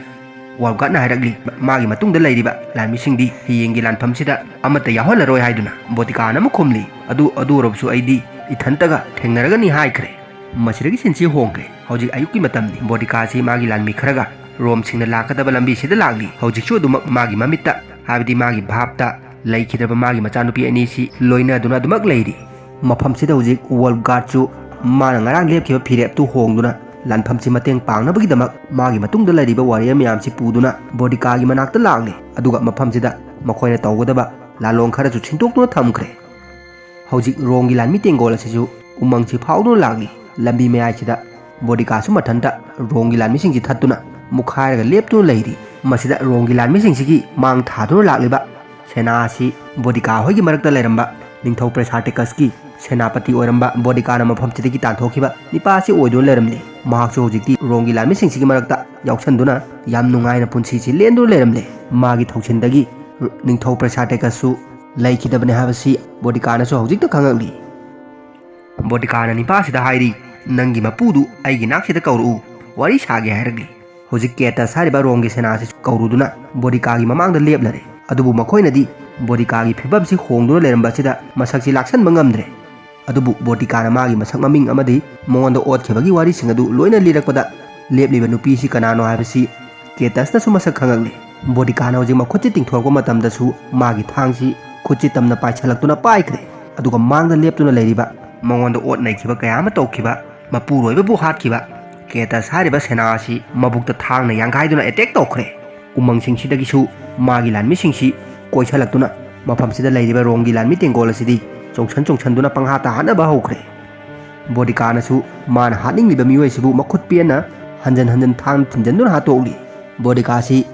ꯋꯥꯜꯒꯥꯠꯅ ꯍꯥꯏꯔꯛꯂꯤ, ꯃꯥꯒꯤ ꯃꯇꯨꯡꯗ ꯂꯩꯔꯤꯕ ꯂꯥꯟꯃꯤꯁꯤꯡꯗꯤ ꯍꯌꯦꯡꯒꯤ ꯂꯥꯟꯐꯝꯁꯤꯗ ꯑꯃꯠꯇ ꯌꯥꯎꯍꯜꯂꯔꯣꯏ ꯍꯥꯏꯗꯨꯅ꯫ ꯕꯣꯗꯤꯀꯥꯅ ꯑꯃꯨꯛ ꯈꯨꯝꯂꯤ, "ꯑꯗꯨ, ꯑꯗꯨ ꯑꯣꯏꯔꯕꯁꯨ ꯑꯩꯗꯤ ꯏꯊꯟꯇꯒ ꯊꯦꯡꯅꯔꯒꯅꯤ ꯍꯥꯏꯈ꯭ꯔꯦ"꯫ ꯃꯁꯤꯗꯒꯤ ꯁꯤꯟꯁꯤ ꯍꯣꯡꯈ꯭ꯔꯦ꯫ ꯍꯧꯖꯤꯛ ꯑꯌꯨꯛꯀꯤ ꯃꯇꯝꯅꯤ꯫ ꯕꯣꯗꯤꯀꯥꯁꯤ ꯃꯥꯒꯤ ꯂꯥꯟꯃꯤ ꯈꯔꯒ ꯔꯣꯝꯁꯤꯡꯅ ꯂꯥꯛꯀꯗꯕ ꯂꯝꯕꯤꯁꯤꯗ ꯂꯥꯛꯂꯤ꯫ ꯍꯧꯖꯤꯛꯁꯨ ꯑꯗꯨꯃꯛ ꯃꯥꯒꯤ ꯃꯃꯤꯠꯇ, ꯍꯥꯏꯕꯗꯤ ꯃꯥꯒꯤ ꯚꯥꯞꯇ, ꯂꯩꯈꯤꯗ꯭ꯔꯕ ꯃꯥꯒꯤ ꯃꯆꯥꯅꯨꯄꯤ ꯑꯅꯤꯁꯤ ꯂꯣꯏꯅꯗꯨꯅ ꯑꯗꯨꯃꯛ ꯂꯩꯔꯤ꯫ ꯃꯐꯝꯁꯤꯗ ꯍꯧꯖꯤꯛ ꯋꯥꯜꯒꯥꯠꯁꯨ ꯃꯥꯅ ꯉꯔꯥꯡ ꯂꯦꯞꯈꯤꯕ ꯐꯤꯔꯦꯞꯇꯨ ꯍꯣꯡꯗꯨꯅ ꯂꯥꯟꯐꯝꯁꯤ ꯃꯇꯦꯡ ꯄꯥꯡꯅꯕꯒꯤꯗꯃꯛ ꯃꯥꯒꯤ ꯃꯇꯨꯡꯗ ꯂꯩꯔꯤꯕ ꯋꯥꯔꯤꯌꯔ ꯃꯌꯥꯝꯁꯤ ꯄꯨꯗꯨꯅ ꯕꯣꯗꯤꯀꯥꯒꯤ ꯃꯅꯥꯛꯇ ꯂꯥꯛꯂꯤ꯫ ꯑꯗꯨꯒ ꯃꯐꯝꯁꯤꯗ ꯃꯈꯣꯏꯅ ꯇꯧꯒꯗꯕ ꯂꯥꯂꯣꯡ ꯈꯔꯁꯨ ꯁꯤꯟꯗꯣꯛꯇꯨꯅ ꯊꯝꯈ꯭ꯔꯦ꯫ ꯍꯧꯖꯤꯛ ꯔꯣꯝꯒꯤ ꯂꯥꯟꯃꯤ ꯇꯦꯡꯒꯣꯜ ꯑꯁꯤꯁꯨ ꯎꯃꯪꯁꯤ ꯐꯥꯎꯗꯨꯅ ꯂꯥꯛꯂꯤ꯫ ꯂꯝꯕꯤ ꯃꯌꯥꯏꯁꯤꯗ ꯕꯣꯗꯤꯀꯥꯁꯨ ꯃꯊꯟꯇ ꯔꯣꯝꯒꯤ ꯂꯥꯟꯃꯤꯁꯤꯡꯁꯤ ꯊꯠꯇꯨꯅ ꯃꯨꯛꯈꯥꯏꯔꯒ ꯂꯦꯞꯇꯨꯅ ꯂꯩꯔꯤ꯫ ꯃꯁꯤꯗ ꯔꯣꯝꯒꯤ ꯂꯥꯟꯃꯤꯁꯤꯡꯁꯤꯒꯤ ꯃꯥꯡ ꯊꯥꯗꯨꯅ ꯂꯥꯛꯂꯤꯕ ꯁꯦꯅꯥ ꯑꯁꯤ ꯕꯣꯗꯤꯀꯥ ꯍꯣꯏꯒꯤ ꯃꯔꯛꯇ ꯂꯩꯔꯝꯕ ꯅꯤꯡꯊꯧ ꯄ꯭ꯔꯦꯁꯥꯇꯤꯀꯁꯀꯤ ꯁꯦꯅꯥꯄꯇꯤ ꯑꯣꯏꯔꯝꯕ ꯕꯣꯗꯤꯀꯥꯅ ꯃꯐꯝꯁꯤꯗꯒꯤ ꯇꯥꯟꯊꯣꯛꯈꯤꯕ ꯅꯤꯄꯥ ꯑꯁꯤ ꯑꯣꯏꯗꯨꯅ ꯂꯩꯔꯝꯂꯤ꯫ ꯃꯍꯥꯛꯁꯨ ꯍꯧꯖꯤꯛꯇꯤ ꯔꯣꯝꯒꯤ ꯂꯥꯟꯃꯤꯁꯤꯡꯁꯤꯒꯤ ꯃꯔꯛꯇ ꯌꯥꯎꯁꯟꯗꯨꯅ ꯌꯥꯝ ꯅꯨꯡꯉꯥꯏꯅ ꯄꯨꯟꯁꯤꯁꯤ ꯂꯦꯟꯗꯨꯅ ꯂꯩꯔꯝꯂꯦ꯫ ꯃꯥꯒꯤ ꯊꯧꯁꯤꯟꯗꯒꯤ ꯅꯤꯡꯊꯧ ꯄ꯭ꯔꯦꯁꯥꯇꯤꯀꯁꯁꯨ ꯂꯩꯈꯤꯗꯕꯅꯤ ꯍꯥꯏꯕꯁꯤ ꯕꯣꯗꯤꯀꯥꯅꯁꯨ ꯍꯧꯖꯤꯛꯇ ꯈꯪꯉꯛꯂꯤ꯫ ꯕꯣꯗꯤꯀꯥꯅ ꯅꯤꯄꯥꯁꯤꯗ ꯍꯥꯏꯔꯤ, "ꯅꯪꯒꯤ ꯃꯄꯨꯗꯨ ꯑꯩꯒꯤ ꯅꯥꯛꯁꯤꯗ ꯀꯧꯔꯛꯎ, ꯋꯥꯔꯤ ꯁꯥꯒꯦ" ꯍꯥꯏꯔꯛꯂꯤ꯫ ꯍꯧꯖꯤꯛ ꯀꯦꯇꯁ ꯍꯥꯏꯔꯤꯕ ꯔꯣꯝꯒꯤ ꯁꯦꯅꯥꯁꯤ ꯀꯧꯔꯨꯗꯨꯅ ꯕꯣꯗꯤꯀꯥꯒꯤ ꯃꯃꯥꯡꯗ ꯂꯦꯞꯂꯔꯦ꯫ ꯑꯗꯨꯕꯨ ꯃꯈꯣꯏꯅꯗꯤ ꯕꯣꯗꯤꯀꯥꯒꯤ ꯐꯤꯕꯝꯁꯤ ꯍꯣꯡꯗꯨꯅ ꯂꯩꯔꯝꯕ ꯑꯁꯤꯗ ꯃꯁꯛꯁꯤ ꯂꯥꯛꯁꯟꯕ ꯉꯝꯗ꯭ꯔꯦ꯫ ꯑꯗꯨꯕꯨ ꯕꯣꯗꯤꯀꯥꯅ ꯃꯥꯒꯤ ꯃꯁꯛ ꯃꯃꯤꯡ ꯑꯃꯗꯤ ꯃꯉꯣꯟꯗ ꯑꯣꯠꯈꯤꯕꯒꯤ ꯋꯥꯔꯤꯁꯤꯡ ꯑꯗꯨ ꯂꯣꯏꯅ ꯂꯤꯔꯛꯄꯗ, ꯂꯦꯞꯂꯤꯕ ꯅꯨꯄꯤꯁꯤ ꯀꯅꯥꯅꯣ ꯍꯥꯏꯕꯁꯤ ꯀꯦꯇꯁꯅꯁꯨ ꯃꯁꯛ ꯈꯪꯉꯛꯂꯤ꯫ ꯕꯣꯗꯤꯀꯥꯅ ꯍꯧꯖꯤꯛ ꯃꯈꯨꯠꯁꯤ ꯇꯤꯡꯊꯣꯔꯛꯄ ꯃꯇꯝꯗꯁꯨ ꯃꯥꯒꯤ ꯊꯥꯡꯁꯤ ꯈꯨꯠꯁꯤ ꯇꯝꯅ ꯄꯥꯏꯁꯜꯂꯛꯇꯨꯅ ꯄꯥꯏꯈ꯭ꯔꯦ꯫ ꯑꯗꯨꯒ ꯃꯥꯡꯗ ꯂꯦꯞꯇꯨꯅ ꯂꯩꯔꯤꯕ, ꯃꯉꯣꯟꯗ ꯑꯣꯠ ꯅꯩꯈꯤꯕ ꯀꯌꯥ ꯑꯃ ꯇꯧꯈꯤꯕ, ꯃꯄꯨꯔꯣꯏꯕꯕꯨ ꯍꯥꯠꯈꯤꯕ ꯀꯦꯇꯁ ꯍꯥꯏꯔꯤꯕ ꯁꯦꯅꯥ ꯑꯁꯤ ꯃꯕꯨꯛꯇ ꯊꯥꯡꯅ ꯌꯥꯡꯈꯥꯏꯗꯨꯅ ꯑꯦꯇꯦꯛ ꯇꯧꯈ꯭ꯔꯦ꯫ ꯎꯃꯪꯁꯤꯡꯁꯤꯗꯒꯤꯁꯨ ꯃꯥꯒꯤ ꯂꯥꯟꯃꯤꯁꯤꯡꯁꯤ ꯀꯣꯏꯁꯜꯂꯛꯇꯨꯅ ꯃꯐꯝꯁꯤꯗ ꯂꯩꯔꯤꯕ ꯔꯣꯝꯒꯤ ꯂꯥꯟꯃꯤ ꯇꯦꯡꯒꯣꯜ ꯑꯁꯤꯗꯤ ꯆꯣꯡꯁꯟ ꯆꯣꯡꯁꯟꯗꯨꯅ ꯄꯪꯍꯥꯠꯇ ꯍꯥꯠꯅꯕ ꯍꯧꯈ꯭ꯔꯦ꯫ ꯕꯣꯗꯤꯀꯥꯅꯁꯨ ꯃꯥꯅ ꯍꯥꯠꯅꯤꯡꯂꯤꯕ ꯃꯤꯑꯣꯏꯁꯤꯕꯨ ꯃꯈꯨꯠ ꯄꯦꯟꯅ ꯍꯟꯖꯟ ꯍꯟꯖꯟ ꯊꯥꯡꯅ ꯊꯤꯟꯖꯟꯗꯨꯅ ꯍꯥꯠꯇꯣꯛꯂꯤ꯫ ꯕꯣꯗꯤꯀꯥꯁꯤ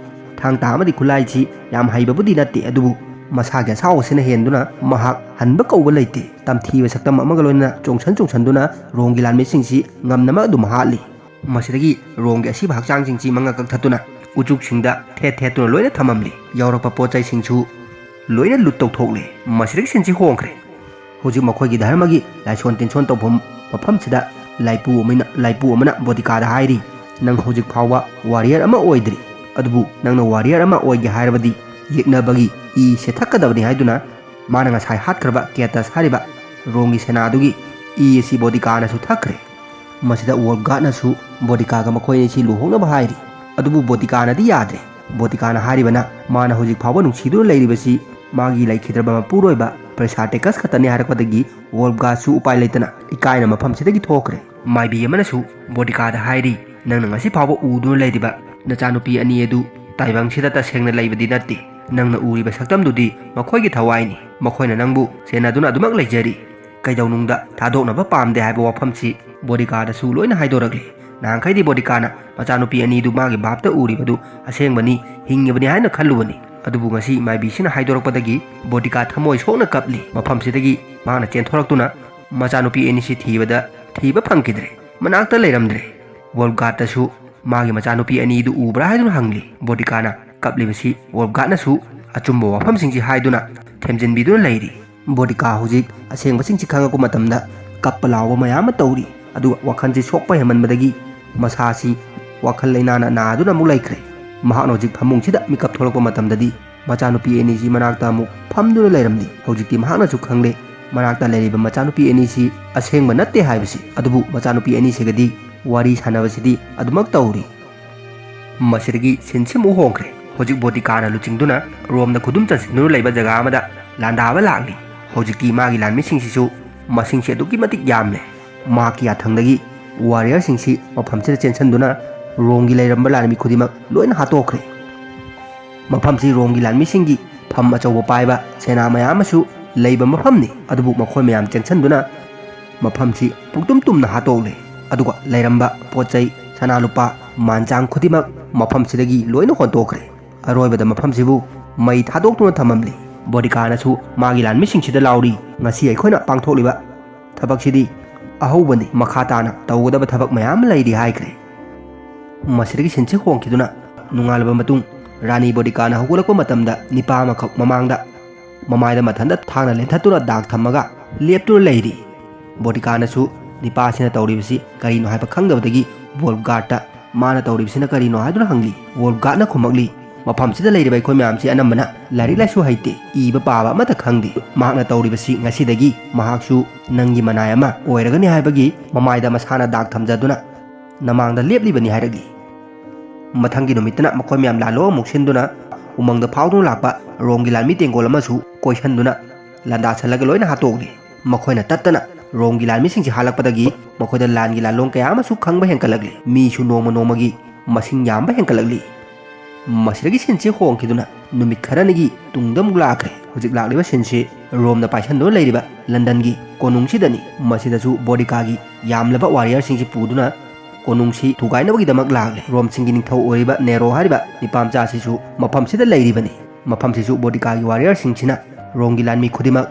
ꯊꯥꯡ ꯇꯥ ꯑꯃꯗꯤ ꯈꯨꯠꯂꯥꯏꯁꯤ ꯌꯥꯝ ꯍꯩꯕꯕꯨꯗꯤ ꯅꯠꯇꯦ, ꯑꯗꯨꯕꯨ ꯃꯁꯥꯒꯤ ꯑꯁꯥꯎꯕꯁꯤꯅ ꯍꯦꯟꯗꯨꯅ ꯃꯍꯥꯛ ꯍꯟꯕ ꯀꯧꯕ ꯂꯩꯇꯦ꯫ ꯇꯝꯊꯤꯕ ꯁꯛꯇꯝ ꯑꯃꯒ ꯂꯣꯏꯅꯅ ꯆꯣꯡꯁꯟ ꯆꯣꯡꯁꯟꯗꯨꯅ ꯔꯣꯝꯒꯤ ꯂꯥꯟꯃꯤꯁꯤꯡꯁꯤ ꯉꯝꯅꯕ ꯑꯗꯨꯝ ꯍꯥꯠꯂꯤ꯫ ꯃꯁꯤꯗꯒꯤ ꯔꯣꯝꯒꯤ ꯑꯁꯤꯕ ꯍꯛꯆꯥꯡꯁꯤꯡꯁꯤ ꯃꯉꯛ ꯀꯛꯊꯠꯇꯨꯅ ꯎꯆꯨꯛꯁꯤꯡꯗ ꯊꯦꯠ ꯊꯦꯠꯇꯨꯅ ꯂꯣꯏꯅ ꯊꯝꯃꯝꯂꯤ꯫ ꯌꯥꯎꯔꯛꯄ ꯄꯣꯠ ꯆꯩꯁꯤꯡꯁꯨ ꯂꯣꯏꯅ ꯂꯨꯠ ꯇꯧꯊꯣꯛꯂꯦ꯫ ꯃꯁꯤꯗꯒꯤ ꯁꯤꯟꯁꯤ ꯍꯣꯡꯈ꯭ꯔꯦ꯫ ꯍꯧꯖꯤꯛ ꯃꯈꯣꯏꯒꯤ ꯙꯔꯃꯒꯤ ꯂꯥꯏꯁꯣꯟ ꯇꯤꯟꯁꯣꯟ ꯇꯧꯐꯝ ꯃꯐꯝꯁꯤꯗ ꯂꯥꯏꯄꯨ ꯑꯃꯅ, ꯂꯥꯏꯄꯨ ꯑꯃꯅ ꯕꯣꯗꯤꯀꯥꯗ ꯍꯥꯏꯔꯤ, "ꯅꯪ ꯍꯧꯖꯤꯛ ꯐꯥꯎꯕ ꯋꯥꯔꯤꯌꯔ ꯑꯃ ꯑꯣꯏꯗ꯭ꯔꯤ, ꯑꯗꯨꯕꯨ ꯅꯪꯅ ꯋꯥꯔꯤꯌꯔ ꯑꯃ ꯑꯣꯏꯒꯦ ꯍꯥꯏꯔꯕꯗꯤ ꯌꯦꯛꯅꯕꯒꯤ ꯏ ꯁꯦꯊꯛꯀꯗꯕꯅꯤ ꯍꯥꯏꯗꯨꯅ ꯃꯥꯅ ꯉꯁꯥꯏ ꯍꯥꯠꯈ꯭ꯔꯕ ꯀꯦꯇꯁ ꯍꯥꯏꯔꯤꯕ ꯔꯣꯝꯒꯤ ꯁꯦꯅꯥꯗꯨꯒꯤ ꯏ ꯑꯁꯤ ꯕꯣꯗꯤꯀꯥꯅꯁꯨ ꯊꯛꯈ꯭ꯔꯦ꯫ ꯃꯁꯤꯗ ꯋꯣꯜꯐꯒꯥꯔꯗꯅꯁꯨ ꯕꯣꯗꯤꯀꯥꯒ ꯃꯈꯣꯏ ꯑꯅꯤꯁꯤ ꯂꯨꯍꯣꯡꯅꯕ ꯍꯥꯏꯔꯤ꯫ ꯑꯗꯨꯕꯨ ꯕꯣꯗꯤꯀꯥꯅꯗꯤ ꯌꯥꯗ꯭ꯔꯦ꯫ ꯕꯣꯗꯤꯀꯥꯅ ꯍꯥꯏꯔꯤꯕꯅ ꯃꯥꯅ ꯍꯧꯖꯤꯛ ꯐꯥꯎꯕ ꯅꯨꯡꯁꯤꯗꯨꯅ ꯂꯩꯔꯤꯕꯁꯤ ꯃꯥꯒꯤ ꯂꯩꯈꯤꯗ꯭ꯔꯕ ꯃꯄꯨꯔꯣꯏꯕ ꯄ꯭ꯔꯦꯁꯥꯇꯦꯀꯁ ꯈꯛꯇꯅꯤ ꯍꯥꯏꯔꯛꯄꯗꯒꯤ ꯋꯣꯜꯐꯒꯥꯔꯗꯁꯨ ꯎꯄꯥꯏ ꯂꯩꯇꯅ ꯏꯀꯥꯏꯅ ꯃꯐꯝꯁꯤꯗꯒꯤ ꯊꯣꯛꯈ꯭ꯔꯦ꯫ ꯃꯥꯏꯕꯤ ꯑꯃꯅꯁꯨ ꯕꯣꯗꯤꯀꯥꯗ ꯍꯥꯏꯔꯤ, "ꯅꯪꯅ ꯉꯁꯤ ꯐꯥꯎꯕ ꯎꯗꯨꯅ ꯂꯩꯔꯤꯕ ꯅꯆꯥꯅꯨꯄꯤ ꯑꯅꯤ ꯑꯗꯨ ꯇꯥꯏꯕꯪꯁꯤꯗ ꯇꯁꯦꯡꯅ ꯂꯩꯕꯗꯤ ꯅꯠꯇꯦ꯫ ꯅꯪꯅ ꯎꯔꯤꯕ ꯁꯛꯇꯝꯗꯨꯗꯤ ꯃꯈꯣꯏꯒꯤ ꯊꯋꯥꯏꯅꯤ꯫ ꯃꯈꯣꯏꯅ ꯅꯪꯕꯨ ꯁꯦꯟꯅꯗꯨꯅ ꯑꯗꯨꯃꯛ ꯂꯩꯖꯔꯤ꯫ ꯀꯩꯗꯧꯅꯨꯡꯗ ꯊꯥꯗꯣꯛꯅꯕ ꯄꯥꯝꯗꯦ" ꯍꯥꯏꯕ ꯋꯥꯐꯝꯁꯤ ꯕꯣꯗꯤꯀꯥꯗꯁꯨ ꯂꯣꯏꯅ ꯍꯥꯏꯗꯣꯔꯛꯂꯤ꯫ ꯅꯍꯥꯟꯈꯩꯗꯤ ꯕꯣꯗꯤꯀꯥꯅ ꯃꯆꯥꯅꯨꯄꯤ ꯑꯅꯤꯗꯨ ꯃꯥꯒꯤ ꯚꯥꯞꯇ ꯎꯔꯤꯕꯗꯨ ꯑꯁꯦꯡꯕꯅꯤ, ꯍꯤꯡꯉꯤꯕꯅꯤ ꯍꯥꯏꯅ ꯈꯜꯂꯨꯕꯅꯤ꯫ ꯑꯗꯨꯕꯨ ꯉꯁꯤ ꯃꯥꯏꯕꯤꯁꯤꯅ ꯍꯥꯏꯗꯣꯔꯛꯄꯗꯒꯤ ꯕꯣꯗꯤꯀꯥ ꯊꯃꯣꯏ ꯁꯣꯛꯅ ꯀꯞꯂꯤ꯫ ꯃꯐꯝꯁꯤꯗꯒꯤ ꯃꯍꯥꯛꯅ ꯆꯦꯟꯊꯣꯔꯛꯇꯨꯅ ꯃꯆꯥꯅꯨꯄꯤ ꯑꯅꯤꯁꯤ ꯊꯤꯕꯗ ꯊꯤꯕ ꯐꯪꯈꯤꯗ꯭ꯔꯦ꯫ ꯃꯅꯥꯛꯇ ꯂꯩꯔꯝꯗ꯭ꯔꯦ꯫ ꯋꯣꯜꯐꯒꯥꯔꯗꯇꯁꯨ ꯃꯥꯒꯤ ꯃꯆꯥꯅꯨꯄꯤ ꯑꯅꯤꯗꯨ ꯎꯕ꯭ꯔꯥ ꯍꯥꯏꯗꯨꯅ ꯍꯪꯂꯤ꯫ ꯕꯣꯗꯤꯀꯥꯅ ꯀꯞꯂꯤꯕꯁꯤ ꯋꯣꯜꯐꯒꯥꯔꯗꯅꯁꯨ ꯑꯆꯨꯝꯕ ꯋꯥꯐꯝꯁꯤꯡꯁꯤ ꯍꯥꯏꯗꯨꯅ ꯊꯦꯝꯖꯤꯟꯕꯤꯗꯨꯅ ꯂꯩꯔꯤ꯫ ꯕꯣꯗꯤꯀꯥ ꯍꯧꯖꯤꯛ ꯑꯁꯦꯡꯕꯁꯤꯡꯁꯤ ꯈꯪꯉꯛꯄ ꯃꯇꯝꯗ ꯀꯞꯄ ꯂꯥꯎꯕ ꯃꯌꯥꯝ ꯑꯃ ꯇꯧꯔꯤ꯫ ꯑꯗꯨꯒ ꯋꯥꯈꯜꯁꯤ ꯁꯣꯛꯄ ꯍꯦꯟꯃꯟꯕꯗꯒꯤ ꯃꯁꯥꯁꯤ ꯋꯥꯈꯜ ꯂꯩꯅꯥꯅ ꯅꯥꯗꯨꯅ ꯑꯃꯨꯛ ꯂꯩꯈ꯭ꯔꯦ꯫ ꯃꯍꯥꯛꯅ ꯍꯧꯖꯤꯛ ꯐꯃꯨꯡꯁꯤꯗ ꯃꯤꯀꯞ ꯊꯣꯛꯂꯛꯄ ꯃꯇꯝꯗꯗꯤ ꯃꯆꯥꯅꯨꯄꯤ ꯑꯅꯤꯁꯤ ꯃꯅꯥꯛꯇ ꯑꯃꯨꯛ ꯐꯝꯗꯨꯅ ꯂꯩꯔꯝꯂꯤ꯫ ꯍꯧꯖꯤꯛꯇꯤ ꯃꯍꯥꯛꯅꯁꯨ ꯈꯪꯂꯦ ꯃꯅꯥꯛꯇ ꯂꯩꯔꯤꯕ ꯃꯆꯥꯅꯨꯄꯤ ꯑꯅꯤꯁꯤ ꯑꯁꯦꯡꯕ ꯅꯠꯇꯦ ꯍꯥꯏꯕꯁꯤ꯫ ꯑꯗꯨꯕꯨ ꯃꯆꯥꯅꯨꯄꯤ ꯑꯅꯤꯁꯤꯒꯗꯤ ꯋꯥꯔꯤ ꯁꯥꯟꯅꯕꯁꯤꯗꯤ ꯑꯗꯨꯃꯛ ꯇꯧꯔꯤ꯫ ꯃꯁꯤꯗꯒꯤ ꯁꯤꯟꯁꯤ ꯑꯃꯨꯛ ꯍꯣꯡꯈ꯭ꯔꯦ꯫ ꯍꯧꯖꯤꯛ ꯕꯣꯗꯤꯀꯥꯅ ꯂꯨꯆꯤꯡꯗꯨꯅ ꯔꯣꯝꯗ ꯈꯨꯗꯨꯝ ꯆꯟꯁꯤꯟꯗꯨꯅ ꯂꯩꯕ ꯖꯒꯥ ꯑꯃꯗ ꯂꯥꯟꯗꯥꯕ ꯂꯥꯛꯂꯤ꯫ ꯍꯧꯖꯤꯛꯇꯤ ꯃꯥꯒꯤ ꯂꯥꯟꯃꯤꯁꯤꯡꯁꯤꯁꯨ ꯃꯁꯤꯡꯁꯤ ꯑꯗꯨꯛꯀꯤ ꯃꯇꯤꯛ ꯌꯥꯝꯂꯦ꯫ ꯃꯍꯥꯛꯀꯤ ꯌꯥꯊꯪꯗꯒꯤ ꯋꯥꯔꯤꯌꯔꯁꯤꯡꯁꯤ ꯃꯐꯝꯁꯤꯗ ꯆꯦꯟꯁꯤꯟꯗꯨꯅ ꯔꯣꯝꯒꯤ ꯂꯩꯔꯝꯕ ꯂꯥꯟꯃꯤ ꯈꯨꯗꯤꯡꯃꯛ ꯂꯣꯏꯅ ꯍꯥꯠꯇꯣꯛꯈ꯭ꯔꯦ꯫ ꯃꯐꯝꯁꯤ ꯔꯣꯝꯒꯤ ꯂꯥꯟꯃꯤꯁꯤꯡꯒꯤ ꯐꯝ ꯑꯆꯧꯕ ꯄꯥꯏꯕ ꯁꯦꯅꯥ ꯃꯌꯥꯝ ꯑꯃꯁꯨ ꯂꯩꯕ ꯃꯐꯝꯅꯤ꯫ ꯑꯗꯨꯕꯨ ꯃꯈꯣꯏ ꯃꯌꯥꯝ ꯆꯦꯟꯁꯤꯟꯗꯨꯅ ꯃꯐꯝꯁꯤ ꯄꯨꯡꯇꯨꯝ ꯇꯨꯝꯅ ꯍꯥꯠꯇꯣꯛꯂꯦ꯫ ꯑꯗꯨꯒ ꯂꯩꯔꯝꯕ ꯄꯣꯠ ꯆꯩ, ꯁꯅꯥ ꯂꯨꯄꯥ, ꯃꯥꯟ ꯆꯥꯡ ꯈꯨꯗꯤꯡꯃꯛ ꯃꯐꯝꯁꯤꯗꯒꯤ ꯂꯣꯏꯅ ꯍꯣꯟꯇꯣꯛꯈ꯭ꯔꯦ꯫ ꯑꯔꯣꯏꯕꯗ ꯃꯐꯝꯁꯤꯕꯨ ꯃꯩ ꯊꯥꯗꯣꯛꯇꯨꯅ ꯊꯝꯂꯝꯂꯦ꯫ ꯕꯣꯗꯤꯀꯥꯅꯁꯨ ꯃꯥꯒꯤ ꯂꯥꯟꯃꯤꯁꯤꯡꯁꯤꯗ ꯂꯥꯎꯔꯤ, "ꯉꯁꯤ ꯑꯩꯈꯣꯏꯅ ꯄꯥꯡꯊꯣꯛꯂꯤꯕ ꯊꯕꯛꯁꯤꯗꯤ ꯑꯍꯧꯕꯅꯤ꯫ ꯃꯈꯥ ꯇꯥꯅ ꯇꯧꯒꯗꯕ ꯊꯕꯛ ꯃꯌꯥꯝ ꯑꯃ ꯂꯩꯔꯤ" ꯍꯥꯏꯈ꯭ꯔꯦ꯫ ꯃꯁꯤꯗꯒꯤ ꯁꯤꯟꯁꯤ ꯍꯣꯡꯈꯤꯗꯨꯅ ꯅꯣꯡꯉꯥꯜꯂꯕ ꯃꯇꯨꯡ ꯔꯥꯅꯤ ꯕꯣꯗꯤꯀꯥꯅ ꯍꯧꯒꯠꯂꯛꯄ ꯃꯇꯝꯗ ꯅꯤꯄꯥ ꯑꯃꯈꯛ ꯃꯃꯥꯡꯗ ꯃꯃꯥꯏꯗ ꯃꯊꯟꯇ ꯊꯥꯡꯅ ꯂꯦꯟꯊꯠꯇꯨꯅ ꯗꯥꯛ ꯊꯝꯃꯒ ꯂꯦꯞꯇꯨꯅ ꯂꯩꯔꯤ꯫ ꯕꯣꯗꯤꯀꯥꯅꯁꯨ ꯅꯤꯄꯥꯁꯤꯅ ꯇꯧꯔꯤꯕꯁꯤ ꯀꯔꯤꯅꯣ ꯍꯥꯏꯕ ꯈꯪꯗꯕꯗꯒꯤ ꯋꯣꯜꯐꯒꯥꯔꯗꯇ ꯃꯥꯅ ꯇꯧꯔꯤꯕꯁꯤꯅ ꯀꯔꯤꯅꯣ ꯍꯥꯏꯗꯨꯅ ꯍꯪꯂꯤ꯫ ꯋꯣꯜꯐꯒꯥꯔꯗꯅ ꯈꯨꯝꯃꯛꯂꯤ, "ꯃꯐꯝꯁꯤꯗ ꯂꯩꯔꯤꯕ ꯑꯩꯈꯣꯏ ꯃꯌꯥꯝꯁꯤ ꯑꯅꯝꯕꯅ ꯂꯥꯏꯔꯤꯛ ꯂꯥꯏꯁꯨ ꯍꯩꯇꯦ, ꯏꯕ ꯄꯥꯕ ꯑꯃꯠꯇ ꯈꯪꯗꯦ꯫ ꯃꯍꯥꯛꯅ ꯇꯧꯔꯤꯕꯁꯤ ꯉꯁꯤꯗꯒꯤ ꯃꯍꯥꯛꯁꯨ ꯅꯪꯒꯤ ꯃꯅꯥꯏ ꯑꯃ ꯑꯣꯏꯔꯒꯅꯤ ꯍꯥꯏꯕꯒꯤ ꯃꯃꯥꯏꯗ ꯃꯁꯥꯅ ꯗꯥꯛ ꯊꯝꯖꯗꯨꯅ ꯅꯃꯥꯡꯗ ꯂꯦꯞꯂꯤꯕꯅꯤ" ꯍꯥꯏꯔꯛꯂꯤ꯫ ꯃꯊꯪꯒꯤ ꯅꯨꯃꯤꯠꯇꯅ ꯃꯈꯣꯏ ꯃꯌꯥꯝ ꯂꯥꯂꯣꯡ ꯑꯃꯨꯛ ꯁꯤꯟꯗꯨꯅ ꯎꯃꯪꯗ ꯐꯥꯎꯗꯨꯅ ꯂꯥꯛꯄ ꯔꯣꯝꯒꯤ ꯂꯥꯟꯃꯤ ꯇꯦꯡꯒꯣꯜ ꯑꯃꯁꯨ ꯀꯣꯏꯁꯟꯗꯨꯅ ꯂꯥꯟꯗꯥꯁꯜꯂꯒ ꯂꯣꯏꯅ ꯍꯥꯠꯇꯣꯛꯂꯤ꯫ ꯃꯈꯣꯏꯅ ꯇꯠꯇꯅ ꯔꯣꯝꯒꯤ ꯂꯥꯟꯃꯤꯁꯤꯡꯁꯤ ꯍꯥꯠꯂꯛꯄꯗꯒꯤ ꯃꯈꯣꯏꯗ ꯂꯥꯟꯒꯤ ꯂꯥꯂꯣꯡ ꯀꯌꯥ ꯑꯃꯁꯨ ꯈꯪꯕ ꯍꯦꯟꯒꯠꯂꯛꯂꯤ꯫ ꯃꯤꯁꯨ ꯅꯣꯡꯃ ꯅꯣꯡꯃꯒꯤ ꯃꯁꯤꯡ ꯌꯥꯝꯕ ꯍꯦꯟꯒꯠꯂꯛꯂꯤ꯫ ꯃꯁꯤꯗꯒꯤ ꯁꯤꯟꯁꯤ ꯍꯣꯡꯈꯤꯗꯨꯅ ꯅꯨꯃꯤꯠ ꯈꯔꯅꯤꯒꯤ ꯇꯨꯡꯗ ꯑꯃꯨꯛ ꯂꯥꯛꯈ꯭ꯔꯦ꯫ ꯍꯧꯖꯤꯛ ꯂꯥꯛꯂꯤꯕ ꯁꯤꯟꯁꯤ ꯔꯣꯝꯅ ꯄꯥꯏꯁꯟꯗꯨꯅ ꯂꯩꯔꯤꯕ ꯂꯟꯗꯟꯒꯤ ꯀꯣꯅꯨꯡꯁꯤꯗꯅꯤ꯫ ꯃꯁꯤꯗꯁꯨ ꯕꯣꯗꯤꯀꯥꯒꯤ ꯌꯥꯝꯂꯕ ꯋꯥꯔꯤꯌꯔꯁꯤꯡꯁꯤ ꯄꯨꯗꯨꯅ ꯀꯣꯅꯨꯡꯁꯤ ꯊꯨꯒꯥꯏꯅꯕꯒꯤꯗꯃꯛ ꯂꯥꯛꯂꯦ꯫ ꯔꯣꯝꯁꯤꯡꯒꯤ ꯅꯤꯡꯊꯧ ꯑꯣꯏꯔꯤꯕ ꯅꯦꯔꯣ ꯍꯥꯏꯔꯤꯕ ꯅꯤꯄꯥꯃꯆꯥꯁꯤꯁꯨ ꯃꯐꯝꯁꯤꯗ ꯂꯩꯔꯤꯕꯅꯤ꯫ ꯃꯐꯝꯁꯤꯁꯨ ꯕꯣꯗꯤꯀꯥꯒꯤ ꯋꯥꯔꯤꯌꯔꯁꯤꯡꯁꯤꯅ ꯔꯣꯝꯒꯤ ꯂꯥꯟꯃꯤ ꯈꯨꯗꯤꯡꯃꯛ